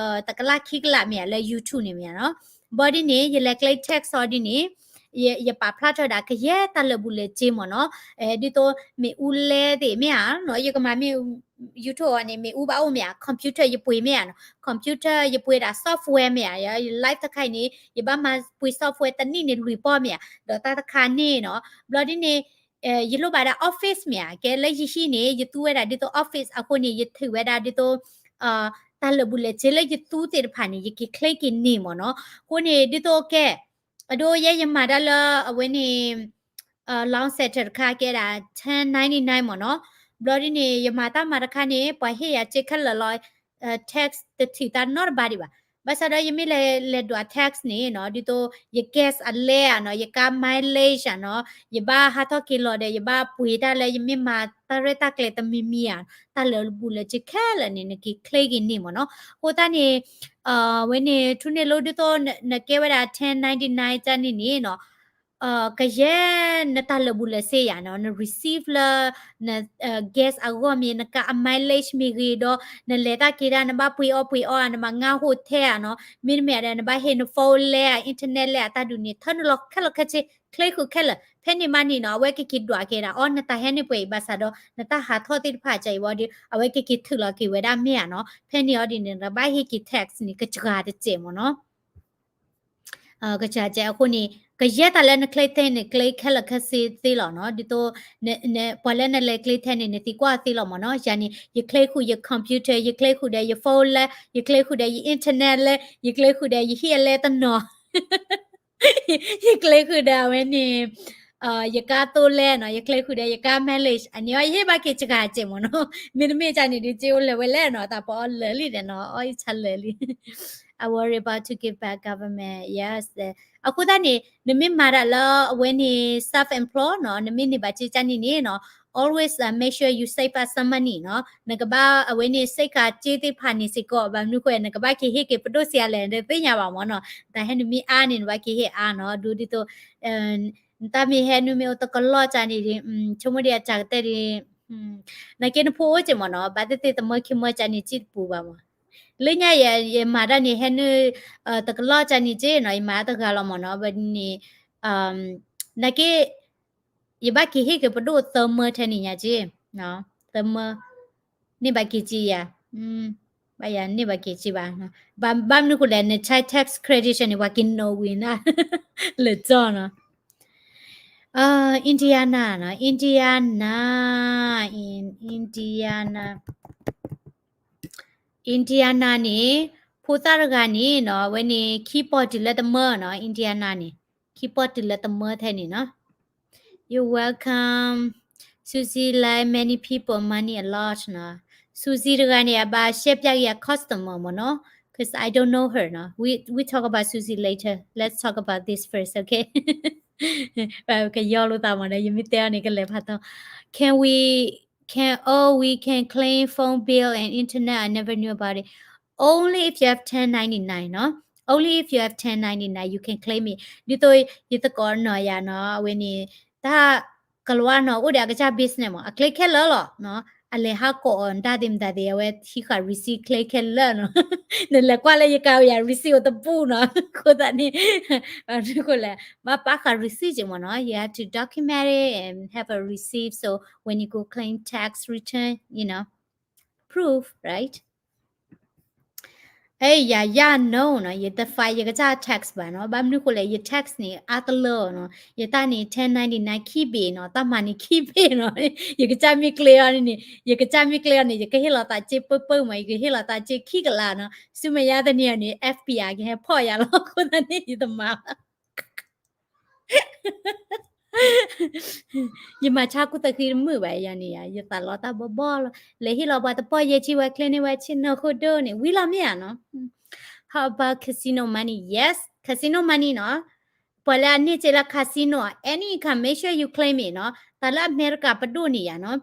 တကလးခံကလးမ့ၢ်ဧါ လၢ YouTube န့ၣ်မ့ၢ်ဧါနီၤ, ဘျီဒ်န့ၣ် ယလဲၤကျဲ tax အီၤဒ်န့ၣ် ယ ယပာ်ဖျါထီၣ်ဝဲဒၣ်ကယဲၢ်တၢ်လၢာ်ဘူၣ်လၢာ်စ့မ့ၢ်နီၤ, ဒ်သိးမ့ၣ်အူလဲသ့ၣ်မ့ၢ်ဧါနီၤ, ယကမၤမ့ၣ် YouTube အီၤန့ၣ် မ့ၣ်အူဘၣ်အိၣ်မ့ၢ်ဧါ, computer ယပှ့ၤမ့ၢ်ဧါနီၤ, computer ယပှ့ၤဒၣ် software မ့ၢ်ဧါ, ယ live တခါအံၤန့ၣ် ယဘၣ်မၤပှ့ၤ software တနံၣ်န့ၣ်လွံၢ်ပီၢ်မ့ၢ်ဧါ, ဒီးတၢ်တခါန့ၣ်နီၤ, ဘျီဒ်န့ၣ် ယလိၣ်ဘၣ်ဒၣ် office မ့ၢ်ဧါ, ကဲလၢယဟံၣ်န့ၣ် ယသူဝဲဒၣ်ဒ်သိး office အဃိန့ၣ် ယထုးဝဲဒၣ်ဒ်သိး တၢ်လၢာ်ဘူၣ်လၢာ်စ့လၢယသူသ့ၣ်တဖၣ်န့ၣ် ယက့ၤချ့က့ၤန့ၢ်မ့ၢ်နီၤ, အဃိန့ၣ် ဒ်သိးကဲ အဒိယဲယမၤတၢ်လၢအဝဲန့ၣ် loan center တခါကဲဒၣ် ten ninety-nine မ့ၢ်နီၤ, ဘျီဒ်န့ၣ် ယမၤတၢ်မၤတခါန့ၣ် ပှၤဟ့ၣ်ယၤစ့ခဲလၢာ်လီၤ, tax တထုးတၢ်နီတဘ့ၣ်ဒံးဘၣ်, ဘၣ်ဆၣ်ဒီးယမ့ၢ်လဲၤလဲၤဒွး tax န့ၣ်နီၤ, ဒ်သိးယ gas အလဲဧါနီၤ, ယ car mileage ဧါနီၤ, ယဘၣ်ဟးထီၣ်က့ၤလီၤဒီး ယဘၣ်ပှ့ၤတၢ်လၢယမ့ၢ်မၤတၢ်ရဲၣ်တၢ်ကျဲၤတမံၤမံၤဧါ, တၢ်လၢာ်ဘူၣ်လၢာ်စ့ခဲလၢာ်န့ၣ် နက့ၤချ့က့ၤန့ၢ်မ့ၢ်နီၤ, အဃိသတးန့ၣ် ဝဲန့ၣ် ထူန့ၢ်လိဒ်သိးနကဲဝဲဒၣ် ten ninety-nine တၢ်န့ၣ်န့ၣ်နီၤ, ကယဲၢ်နတၢ်လၢာ်ဘူၣ်လၢာ်စ့ယၤနီၤ, န receive လၢ န gas အဂီၢ်မ့ၢ် နကါအ mileage မ့ၢ်ဂ့ၤဒီး နလဲၤတၢ်က့ၤတၢ် နဘၣ်ပှ့ၤအီၣ်ပှ့ၤအီ နဘၣ်ငါ hotel ဧါနီၤ, မ့တမ့ၢ်ဒီး နဘၣ်ဟ့ၣ်န phone လဲ internet လဲ အတၢ်ဒုးန့ၣ် ထၢနုာ်လီၤခဲလၢာ်ခဲဆ့ ချ့ဃုာ်ခဲလၢာ်, ဖဲန့ၣ်မးန့ၣ်နီၤ အဝဲကက့ၤဒွးက့ၤဒၣ်အီၤ နတၢ်ဟဲနုာ်ပှဲၤအံၤဘၣ်ဆၣ်ဒီး နတၢ်ဟးထီၣ်သ့ၣ်တဖၣ်ကအံၤဝံၤဒီး အဝဲကက့ၤထုးလီၤက့ၤဝဲဒၣ်မ့ၢ်ဧါနီၤ, ဖဲန့ၣ်အီၤဒ်န့ၣ် နဘၣ်ဟ့ၣ်က့ၤ tax န့ၣ် ကစှၤတစဲးမ့ၢ်နီၤ. ကစှၤတစဲးအဃိန့ၣ် ကယဲၢ်တၢ်လၢနချ့ထဲန့ၣ် ချ့ခဲလၢာ်ခဲဆ့သ့လီၤနီၤ, ဒ်သိး ပှၤလၢနလဲၤချ့ထဲန့ၣ် နသံကွၢ်သ့လီၤမ့ၢ်နီၤ, ယၤန့ၣ် ယချ့ဃုာ်ယ computer, ယချ့ဃုာ်ဒီးယ phone လဲ, ယချ့ဃုာ်ဒီးယ internet လဲ, ယချ့ဃုာ်ဒီးယဟံၣ်အလဲတနီၤ ယချ့ဃုာ်ဒီးအဝဲန့ၣ် ယကါသိလဲနီၤ, ယချ့ဃုာ်ဒီးယကါ mileage အန့ၣ်အီၤ ယဟ့ၣ်ဘၣ်က့ၤစှၤစဲးမ့ၢ်နီၤ, မ့တမ့ၢ်ကန့ၣ်ဒုး စ့အိၣ်လၢာ်ဝဲလဲၣ်နီၤ, တၢ်ပအီၣ်လၢာ်လံဒီးနီၤ, အီၣ်အံၣ်ဆါလၢာ်လံ I worry about to give back government, yes. အဃိသတးန့ၣ် နမ့ၢ်မၤတၢ်လၢအဝဲန့ၣ် self employ နီၤ, နမ့ၢ်န့ၢ်ဘၣ်စ့ကန့ၣ်န့ၣ်နီၤ, always make sure you save up some money နီၤ, နကဘၣ်အဝဲန့ၣ် save က့ၤစ့သ့ၣ်တဖၣ်န့ၣ်စ့ၢ်ကီး, ဘၣ်မနုၤဃိ နကဘၣ်က့ၤဟ့ၣ်က့ၤပဒိၣ်စ့အါလဲၣ် နတသ့ၣ်ညါဘၣ်မ့ၢ်နီၤ, တၢ်ဟဲနုာ်မ့ၢ်အါန့ၣ် နဘၣ်က့ၤဟ့ၣ်အါနီၤ, ဒ်သိး နတၢ်မ့ၢ်ဟဲနုာ်မ့ၢ်အိၣ်တကလီၢ်ကန့ၣ်ဒုး ဆိကမိၣ်ဒံးအစှၤကတၢၢ်ဒုး နာ်က့နဖိအိၣ်က့ၤမ့ၢ်နီၤ, ဘၣ်သ့ၣ်သ့ၣ်သမၢခံမၢကန့ၣ် စ့တပူၤဘၣ်မ့ၢ်, လၢညါယမၤတၢ်န့ၣ် ဟဲနုာ် တကလီၢ်ကန့ၣ်က့နီၤ, ယမၤတဂၤလီၤမ့ၢ်နီၤ, ဘၣ်န့ၣ် နာ်က့ ယဘၣ်က့ၤဟ့ၣ်က့ၤပဒိၣ်သၢမၢထဲန့ၣ်ညါက့, သၢမၢ, န့ၢ်ဘၣ်က့ၤက့ယၤ, ဘၣ်ယၤန့ၢ်ဘၣ်က့ၤက့ဘၣ်, ဘၣ်မနုၤဃိလဲၣ် နဆါ tax credit န့ၣ် ပှၤက့ၤနိးဝံၤနၤ လၢာ်ကၠီနီၤ Indiana နီၤ, Indiana, in Indiana, Indiana န့ၣ် ဖိသၣ်တဂၤန့ၣ်နီၤ, အဝဲန့ၣ် ခံပီၢ်တုၤလၢတမၢနီၤ, Indiana န့ၣ် ခံပီၢ်တုၤလၢတမၢထဲန့ၣ်နီၤ. You're welcome. Susie like many people money a lot နီၤ. Susie တဂၤန့ၣ် အဘၣ်ရှဲပၠးက့ၤအ customer မ့ၢ်နီၤ, 'cause I don't know her နီၤ. We, we talk about Susie later. Let's talk about this first, okay? ကယီလိာ်သးမ့ၢ်ဒီး ယမ့ၢ်တဲအီၤန့ၣ် ကလဲၤဖးထီ Can we, can, oh, we can claim phone bill and internet. I never knew about it. Only if you have ten ninety-nine နီၤ. Only if you have ten ninety-nine, you can claim it. ဒ်သိးယသကိးနီၤယၤနီၤ, အဝဲန့ၣ် တၢ်ကလၤနီၤ အိၣ်ဒီးအကစၢ် business မ့ၢ် အချ့ခဲလၢာ်လီၤ. အလဲၤဟးကိးအီၤတၢ်သ့ၣ်မတၤသ့ၣ် အဝဲဟံးဃာ် receipt ချ့ခဲလၢာ်နီၤ. နလဲၤကွၢ်လၢယကါဝဲယၤ receipt အိၣ်တပူၤနီၤ. အဃိသတးန့ၣ် ဘၣ်မနုၤဃိလဲၣ်, ဘၣ်ပာ်ဃာ် receipt က့မ့ၢ်နီၤ. You have to document it and have a receipt so when you go claim tax return, you know, proof, right? အဲ ယၤယၤ no နီၤ, ယတ file ယကစၢ် tax ဘၣ်နီၤ. ဘၣ်မနုၤဃိလဲၣ်, ယ tax န့ၣ် အါတလၢနီၤ. ယတၢ်န့ၣ် ten ninety-nine ခံဘ့ၣ်နီၤ, တၢ်မၤန့ၣ်ခံဘ့ၣ်နီၤ. ယကစၢ်မ့ၢ်ကျဲအီၤန့ၣ်, ယကစၢ်မ့ၢ်ကျဲအီၤန့ၣ် ယကဟ့ၣ်လီၤသးစ့ပၢၢ်ပၢၢ်မး, ယကဟ့ၣ်လီၤသးစ့ခံကလးနီၤ. ဆူမဲာ်ညါတနံၤအံၤန့ၣ် FBI ကဟဲဖီၣ်ယၤလီၤ. အဃိသတးန့ၣ် ယတမၤဘၣ် ယမၤဆါကူသဃံတမုာ်ဘၣ်ယၤန့ၣ်ယၤ, ယသးလီတၢ်ဘီဘီလီၤ. လဲၤဟ့ၣ်လီၤပှၤတပီၢ်ယဲၢ်ဆံ ဝဲချ့န့ၢ်ဝဲဆ့နီၤခိၣ်ဒိၣ်န့ၣ် ဝံၤလီၤမ့ၢ်ဧါနီၤ. How about casino money? Yes, casino money နီၤ. ပှၤလၢအန့ၢ်စ့လၢ casino, any income, make sure you claim it နီၤ. တၢ်လၢအမဲရကၤပဒိၣ်န့ၣ်ယၤနီၤ,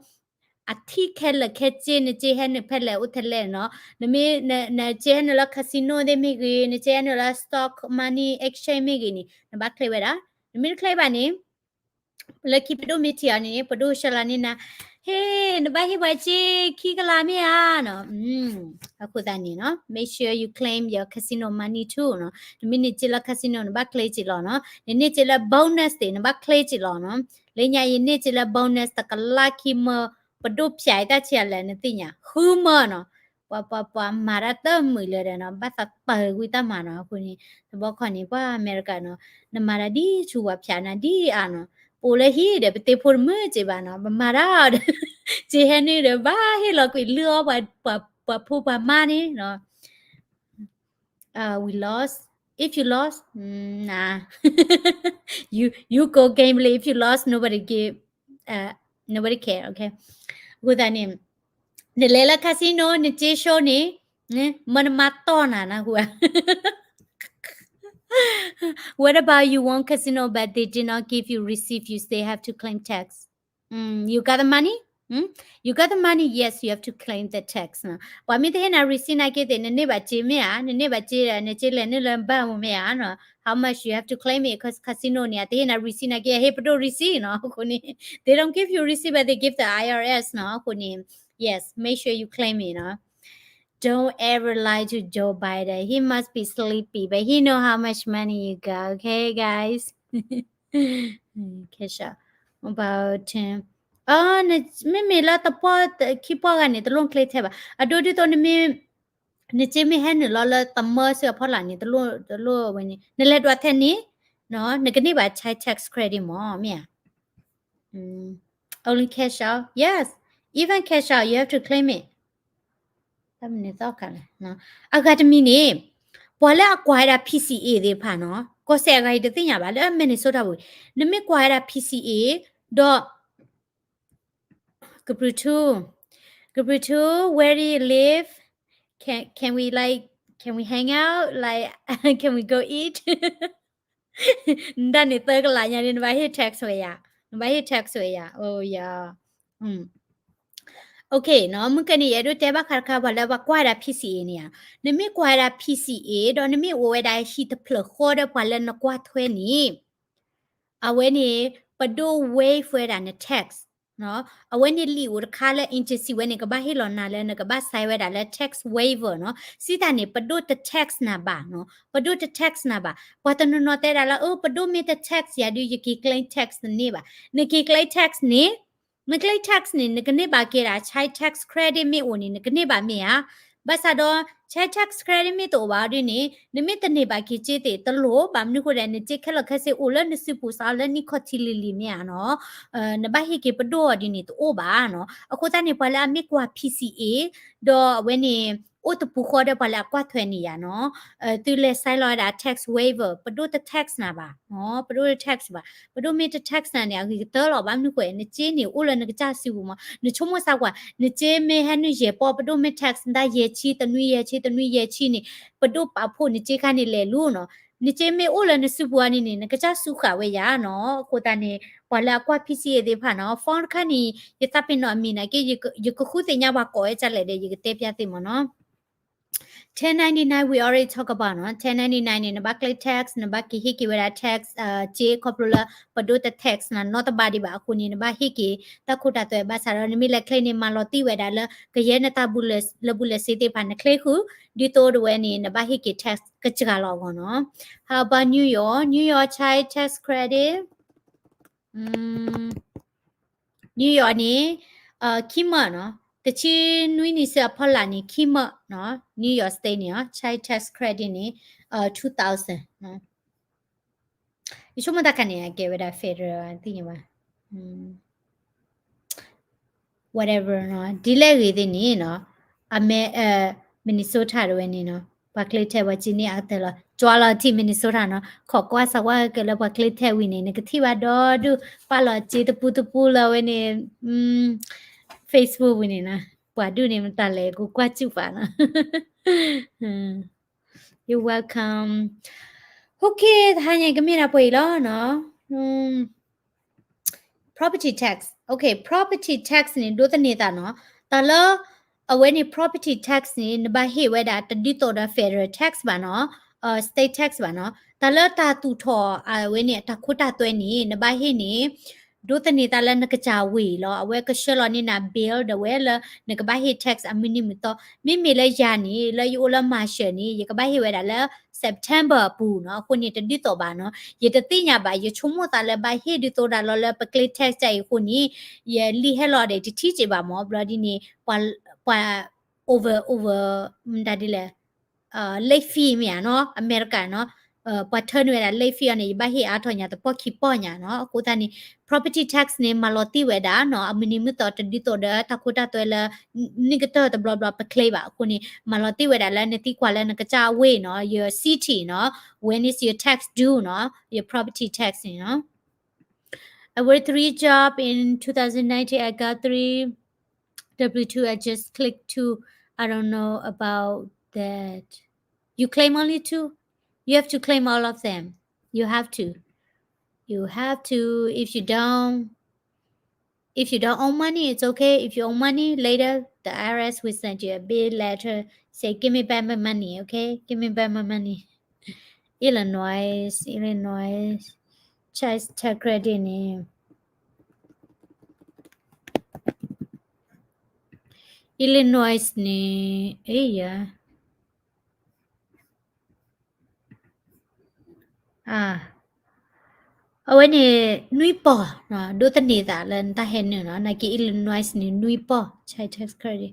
အထံၣ်ခဲလၢာ်ခဲဆ့ နစ့ဟဲနုာ်ဖဲလဲၣ်အိၣ်ထဲလဲၣ်နီၤ. နမ့ၢ် နစ့ဟဲနုာ်လၢ casino သ့ၣ်မ့ၢ်ဂ့ၤ, နစ့ဟဲနုာ်လၢ stock money exchange မ့ၢ်ဂ့ၤန့ၣ် နဘၣ်ချ့ဝဲဒၣ်. နမ့ၢ်တချ့ဘၣ်န့ၣ် လၢခံပဒိၣ်မ့ၢ်ထံၣ်အီၤန့ၣ် ပဒိၣ်ဆှၢလီၤန့ၢ်နၤ, ဟ့ၣ် နဘၣ်ဟ့ၣ်ပှၤစ့ခံကလးမ့ၢ်ဧါနီၤ. အဃိသတးန့ၣ်နီၤ make sure you claim your casino money too နီၤ. နမ့ၢ်န့ၢ်စ့လၢ casino နဘၣ်ချ့စ့လီၤနီၤ. နန့ၢ်စ့လၢ bonus သ့ၣ် နဘၣ်ချ့စ့လီၤနီၤ. လၢညါယန့ၢ်စ့လၢ bonus တကလးခံမၢ, ပဒိၣ်ဖၠးအံၤတၢ်ဆံးအလဲၣ်နသ့ၣ်ညါ ဃုမၢနီၤ. ပှၤ ပှၤ ပှၤမၤတၢ်တမုာ်လၢၤဒီးနီၤ ဘၣ်သးပာ်ဂ့ၤကွံာ်တၢ်မၤနီၤ. အဃိန့ၣ် တဘျီခီန့ၣ် ပှၤအမဲရကၤနီၤ နမၤတၢ်ဒ်ဆူပှၤဖၠးနၤဒ်အါနီၤ. ပအိၣ်လၢဟံၣ်ဒီး ပတ့ဖိတမုာ်စ့ဘၣ်နီၤ ပမၤတၢ်ဒီး စ့ဟဲနုာ်ဒီး ဘၣ်ဟ့ၣ်လီၤကွံာ်လုၢ်အီၣ်ပှၤ ပှၤဖိပှၤမါန့ၣ်နီၤ. Uh, we lost. If you lost, mm, nah. You, you go gambling. If you lost, nobody give, uh, nobody care, okay? အဃိသတးန့ၣ် နလဲၤလၢ casino နစ့ show န့ၣ် မၢနမါတီၢ်နၤနၢ်ဟူဧါ. What about you won casino but they did not give you receipt, you still have to claim tax? Mm, you got the money? You got the money, yes, you have to claim the tax နီၤ. ပှၤမ့ၢ်တဟ့ၣ်နၤ receipt နာ်က့သ့ၣ် နန့ၢ်ဘၣ်စ့မ့ၢ်ဧါ, နန့ၢ်ဘၣ်စ့ဒီး နစ့လဲၤနုာ်လၢ bank မ့ၢ်ဧါနီၤ. How much you have to claim it, 'cause casino န့ၣ် အတဟ့ၣ်နၤ receipt နာ်က့ အဟ့ၣ်ပဒိၣ် receipt နီၤ. အဃိန့ၣ် they don't give you receipt, but they give the I R S နီၤ. အဃိန့ၣ် yes, make sure you claim it နီၤ. Don't ever lie to Joe Biden. He must be sleepy, but he know how much money you got. Okay, guys. Cash out. About ten. မ့မ့ၢ်လၢတပီၢ်ခံပီၢ်ဂၤန့ၣ် တလိၣ်ကျဲထဲဘၣ်. အဒိဒ်သိးနမ့ၢ် နစ့မ့ၢ်ဟဲနုာ်လီၤလၢတမၢစ့အဖီလာ်န့ၣ် တလိၣ် တလိၣ်ဝဲန့ၣ် နလဲၤဒွးထဲန့ၣ် နကန့ၢ်ဘၣ် child tax credit မ့ၢ် မ့ၢ်ဧါ. Only cash out, yes, even cash out you have to claim it. တၢ်မနုၤသီခါလဲၣ်. အဂၤတမံၤန့ၣ် ပှၤလၢအကွၢ်ဝဲဒၣ် P C A သ့ၣ်တဖၣ်နီၤ, ကီၢ်စဲၣ်အဂၤအံၤတသ့ၣ်ညါဘၣ် လၢ Minnesota ပူၤ နမ့ၢ်ကွၢ်ဝဲဒၣ် P C A ဒီး ကပြုထူ, ကပြုထူ, where do you live? Can, can we like, can we hang out? Like, can we go eat? နဒၣ်န့ၣ်သၢကလးညါန့ၣ် နဘၣ်ဟ့ၣ် tax ဝဲယၤ, နဘၣ်ဟ့ၣ် tax ဝဲယၤ, အိယၤ. Okay နီၤ, မုၢ်ကနံၤယအဲၣ်ဒိးတဲဘၣ်ဃးတခါ ပှၤလၢပှၤကွၢ်ဝဲဒၣ် P C A န့ၣ်ဧါ, နမ့ၢ်ကွၢ်ဝဲဒၣ် P C A ဒီးနမ့ၢ်အိၣ်ဝဲဒၣ်ဟံၣ်တဖျၢၣ်ဃီဒီးပှၤလၢနကွၢ်ထွဲန့ၣ် အဝဲန့ၣ် ပဒိၣ် waive ဝဲဒၣ်န tax နီၤ, အဝဲန့ၣ်လံာ်အိၣ်တခါလၢ agency ဝဲန့ၣ် ကဘၣ်ဟ့ၣ်လီၤနၤလၢနကဘၣ် sign ဝဲဒၣ်လၢ tax waiver နီၤ, စံးတၢ်န့ၣ် ပဒိၣ်တ tax နၤဘၣ်နီၤ, ပဒိၣ်တ tax နၤဘၣ်. ပှၤတနီၤနီၤတဲဒၣ်လၢ အၢ ပဒိၣ်မ့ၢ်တ tax ယၤဒုး ယက့ၤ claim tax တန့ၢ်ဘၣ်. နက့ၤ claim tax န့ၣ် န claim tax န့ၣ် နကန့ၢ်ဘၣ်က့ၤဒၣ် child tax credit မ့ၢ်အိၣ်န့ၣ် နကန့ၢ်ဘၣ်မ့ၢ်ဧါ. ဘၣ်ဆၣ်ဒီး child tax credit မ့ၢ်တအိၣ်ဘၣ်အီၤဒ်န့ၣ် နမ့ၢ်တန့ၢ်ဘၣ်က့ၤစ့သ့ၣ်တလိၣ်ဘၣ်. မနုၤဃိဒဲး နစ့ခဲလၢာ်ခဲဆ့အိၣ်လၢနစုပူၤစးလၢနံၣ်ခီၣ်ထံးလံၤလံၤမ့ၢ်ဧါနီၤ, နဘၣ်ဟ့ၣ်က့ၤပဒိၣ်အီၤဒ်န့ၣ်တအိၣ်ဘၣ်နီၤ. အဃိသတးန့ၣ် ပှၤလၢအမ့ၢ်ကွၢ် P C A ဒီးအဝဲန့ၣ် အိၣ်တပူၤဃီဒီးပှၤလၢအကွၢ်ထွဲန့ၣ်ယၤနီၤ, သုလဲၤ sign လီၤဝဲဒၣ် tax waiver ပဒိၣ်တ tax နၤဘၣ်, ပဒိၣ်တ tax ဘၣ်. ပဒိၣ်မ့ၢ်တ tax နၤန့ၣ် အဂ့ၤကတၢၢ်လီၤ. ဘၣ်မနုၤဃိ နစ့န့ၣ် အိၣ်လၢနကစၢ်စုပူၤမး. နဆိကမိၣ်စၢ်ကွၢ် နစ့မ့ၢ်ဟဲနုာ်ယဲၢ်ပီၢ် ပဒိၣ်မ့ၢ် tax နတၢ်ယဲၢ်ဆံ တနွံယဲၢ်ဆံ တနွံယဲၢ်ဆံန့ၣ် ပဒိၣ်ပာ်ဖှိၣ်နစ့ခါန့ၣ်လဲၤလူၤနီၤ. နစ့မ့ၢ်အိၣ်လၢနစုပူၤအီၤန့ၣ်န့ၣ် နကစၢ်စုဃာ်ဝဲယၤနီၤ. အဃိသတးန့ၣ် ပှၤလၢအကွၢ် P C A သ့ၣ်တဖၣ်နီၤ form တခါန့ၣ် ယသးပ့ၤနီၣ်အမံၤနာ်က့ ယကဃုသ့ၣ်ညါပှၤကိးဝဲဒ်လဲၣ်ဒီး ယကတဲပျၢ်သ့ၣ်မးနီၤ. ten ninety-nine we already talk about နီၤ, ten ninety-nine န့ၣ် နဘၣ်ကျဲ tax နဘၣ်က့ၤဟ့ၣ်က့ၤဝဲဒၣ် tax စ့ခီဖျိလၢ ပဒိၣ်တ tax နၤနီတဘျီဒံးဘၣ်အဃိန့ၣ် နဘၣ်ဟ့ၣ်က့ၤတၢ်ခိတၢ်သွဲ ဘၣ်ဆၣ်ဒီးနမ့ၢ်လဲၤကျဲန့ၣ် မၤလီၤတံၢ်ဝဲဒၣ်လၢ ကယဲၢ်နတၢ်ဘူးလၢဘူးလဲၤစ့သ့ၣ်တဖၣ် နကျဲဃုာ် ဒ်သိးဒၣ်ဝဲန့ၣ် နဘၣ်ဟ့ၣ်က့ၤ tax ကစှၤလီၤအဂီၢ်နီၤ. How about New York? New York child tax credit? New York န့ၣ် ခံမၢနီၤ, တဆံနွံနံၣ်ဆၢအဖီလာ်န့ၣ် ခံမၢနီၤ, New York State န့ၣ် child tax credit န့ၣ် two thousand နီၤ. ယဆိကမိၣ်တၢ်ခါန့ၣ် အကဲဝဲဒၣ် federal သ့ၣ်ညါဘၣ် whatever နီၤ, ဒ်လဲၣ်ဂ့ၤသ့ၣ်န့ၣ်နီၤ, အမဲ Minnesota တဝဲန့ၣ်နီၤ, ပှၤကျဲထဲပှၤစ့န့ၢ်အကတၢၢ်လီၤ. ကွၢ်လီၤထံၣ် Minnesota နီၤ, ခိးကွၢ်စးဝါကဲလၢပှၤကျဲထဲဝံၤန့ၣ် နကထံၣ်ဘၣ်ဒီဒူၣ် ပာ်လီၤစ့တပူတပူလၢဝဲန့ၣ် Facebook ဝံၤန့ၣ်နီၤ, ပှၤဒူၣ်န့ၣ်မတၤလဲၣ် ကကွၢ်စူၣ်ပာ်နီၤ. You're welcome. Okay, တဟါညါကမ့ၢ်ဒၣ်ပှဲၤအံၤလီၤနီၤ. Property tax. Okay, property tax န့ၣ် ဒိးသန့ၤသးနီၤ. တၢ်လၢ အဝဲန့ၣ် property tax န့ၣ် နဘၣ်ဟ့ၣ်ဝဲဒၣ်တဒ်သိးဒီး federal tax ဘၣ်နီၤ, state tax ဘၣ်နီၤ. တၢ်လၢတၢ်သူၣ်ထီၣ်အဝဲန့ၣ် တၢ်ခိတၢ်သွဲန့ၣ် နဘၣ်ဟ့ၣ်န့ၣ် ဒိးသန့ၤသးလၢနကစၢ်ဝ့ၢ်လီၤ. အဝဲကဆှၢလီၤန့ၢ်နၤ bill ဒီးဝဲလၢ နကဘၣ်ဟ့ၣ် tax အမုၢ်နံၤမုၢ်သီ. မ့မ့ၢ်လၢယၤန့ၣ် လၢယအိၣ်လၢ Marshall န့ၣ် ယကဘၣ်ဟ့ၣ်ဝဲဒၣ်လၢ September အပူၤနီၤ. အဃိန့ၣ် တဒ်သိးဘၣ်နီၤ. ယတသ့ၣ်ညါဘၣ်, ယဆိကမိၣ်သးလၢဘၣ်ဟ့ၣ်ဒ်သိးဒၣ်လီၤလၢပကျဲ tax တၢ်အံၤအဃိန့ၣ် ယလံာ်ဟဲလီၤဒီး တထံၣ်က့ၤဘၣ်မၢ်. ဘျီဒ်န့ၣ် ပှၤ over over မတၤဒ်လဲၣ် late fee မ့ၢ်ဧါနီၤ, အမဲရကၤနီၤ, ပှၤထၢနုာ်ဝဲဒၣ် late fee အီၤန့ၣ် ယဘၣ်ဟ့ၣ်အါထီၣ်ညါ တပီၢ်ခံပီၢ်ညါနီၤ. အဃိသတးန့ၣ် property tax န့ၣ် မၤလီၤတံၢ်ဝဲဒၣ်နီၤ, အမုၢ်နံၤမုၢ်သီ တဒ်သိးဒီးတၢ်ခိတၢ်သွဲလၢ နံၣ်ကတၢၢ်တဘျီဘျီပကျဲဘၣ်အဃိန့ၣ် မၤလီၤတံၢ်ဝဲဒၣ်လၢနသံကွၢ်လၢနကစၢ်အဝ့ၢ်နီၤ, your city နီၤ, when is your tax due နီၤ, your property tax န့ၣ်နီၤ. I worked three job in two thousand nineteen. I got three W two. I just clicked two. I don't know about that. You claim only two? You have to claim all of them. You have to. You have to. If you don't, if you don't owe money, it's okay. If you owe money, later the I R S will send you a big letter, say, "Give me back my money, okay? Give me back my money." Illinois, Illinois, child tax credit န့ၣ် Illinois န့ၣ် အ့ယၤ အဝဲန့ၣ် နွံပီၢ်နီၤ ဒိးသန့ၤသးလၢနတၢ်ဟဲနုာ်နီၤ, နာ်က့ Illinois န့ၣ် နွံပီၢ် child tax credit.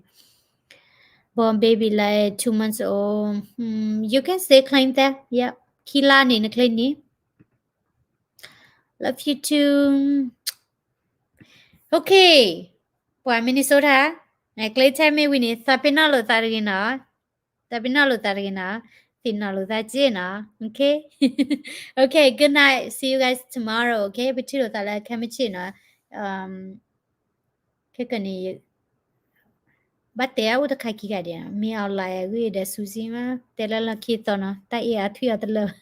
Born baby like two months old, hmm, you can still claim that. Yep. ခံလါန့ၣ် န claim န့ၣ်. Love you too. Okay. ပှၤ Minnesota, န claim ထဲမ့ၢ်ဝံၤန့ၣ် သးပ့ၤနီၣ်လိာ်သးတဂ့ၤနီၤ. သးပ့ၤနီၣ်လိာ်သးတဂ့ၤနီၤ. သ့ၣ်နီၣ်လိာ်သးက့နီၤ. Okay. Okay, good night. See you guys tomorrow, okay? ပထံၣ်လိာ်သးလၢခဲမုၢ်ဆ့ၣ်နီၤ. ခဲကနံၣ် ဘၣ်တဲအအိၣ်တခါခံဂၤဒဲးနီၤ, မ့ၢ် online အဂ့ၢ်ဒီး Susie မး တဲလၢလီၢ်ခံသီနီၤ, တၢ်အ့ၣ်အါထွံၣ်အီၤတလၢာ်ဘၣ်.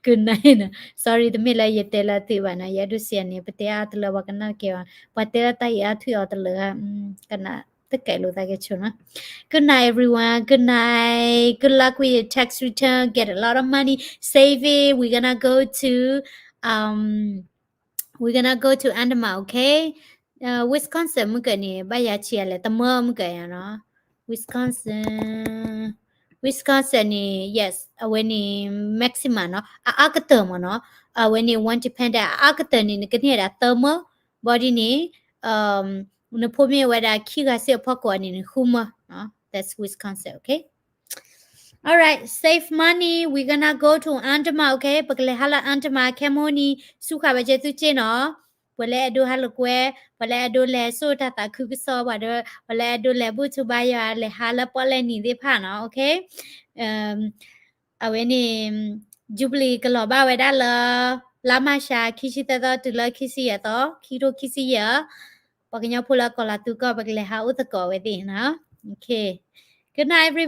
Good night နီၤ. Sorry တမ့ၢ်လၢယတဲလၢသုဘၣ်နီၤ, ယအဲၣ်ဒိးစံးန့ၣ် ပတဲအါတလၢာ် ပှၤကနၣ်တကဲဘၣ်, ပှၤတဲလၢတၢ်အ့ၣ်အါထွံၣ်အီၤတလၢာ်ဂၤ, ကနၣ်တကဲလိာ်သးကဲဆိနီၤ. Good night everyone. Good night. Good luck with your tax return. Get a lot of money. Save it. We're gonna go to, um, we're gonna go to Andama, okay? Uh, Wisconsin မုၢ်ကၢန့ၣ် ဘၣ်ယၤဆံးအလဲၣ် တမၢမုၢ်ကၢယၤနီၤ. Wisconsin, Wisconsin န့ၣ် yes အဝဲန့ၣ် maximum နီၤ, အအါကတၢၢ်မ့ၢ်နီၤ. အဝဲန့ၣ် one dependent အအါကတၢၢ်န့ၣ် နကန့ၢ်ဒၣ်သၢမၢ, body န့ၣ် နဖိမ့ၢ်ဝဲဒၣ်ခံဂၤစ့ၢ်အဖီခိၣ်န့ၣ် နဃုမၢ, that's Wisconsin, okay? All right, save money. We're gonna go to Andama, okay? ပကလဲၤဟးလၢ Andama ခဲမိၣ်နံၤ, ဆူဃာ်ဘၣ်ကဲသုက့နီၤ. ပှၤလၢအဲၣ်ဒိးဟးလိာ်ကွဲ, ပှၤလၢအဲၣ်ဒိးလဲၤစိာ်တၢ်သးခုကစီၣ်, ပှၤလၢအဲၣ်ဒိးလဲၤဘူၣ်ထူဘါယွၤ, လဲၤဟးလၢပီၣ်လဲၣ်နံၤသ့ၣ်တဖၣ်နီၤ, okay? အဝဲန့ၣ် Jubilee ကလီၤဘၣ်ဝဲဒၣ်လၢ လါမၢ်ၡး ခံဆံသၢသီတုၤလၢခံဆံယဲၢ်သီ, ခံထိခံဆံယဲၢ်, ပှၤကညီဖိလၢကီၢ်လီၤသူကီၢ် ပကလဲၤဟးအိၣ်သကိးဝဲသ့ၣ်နီၤ. Okay. Good night, everyone.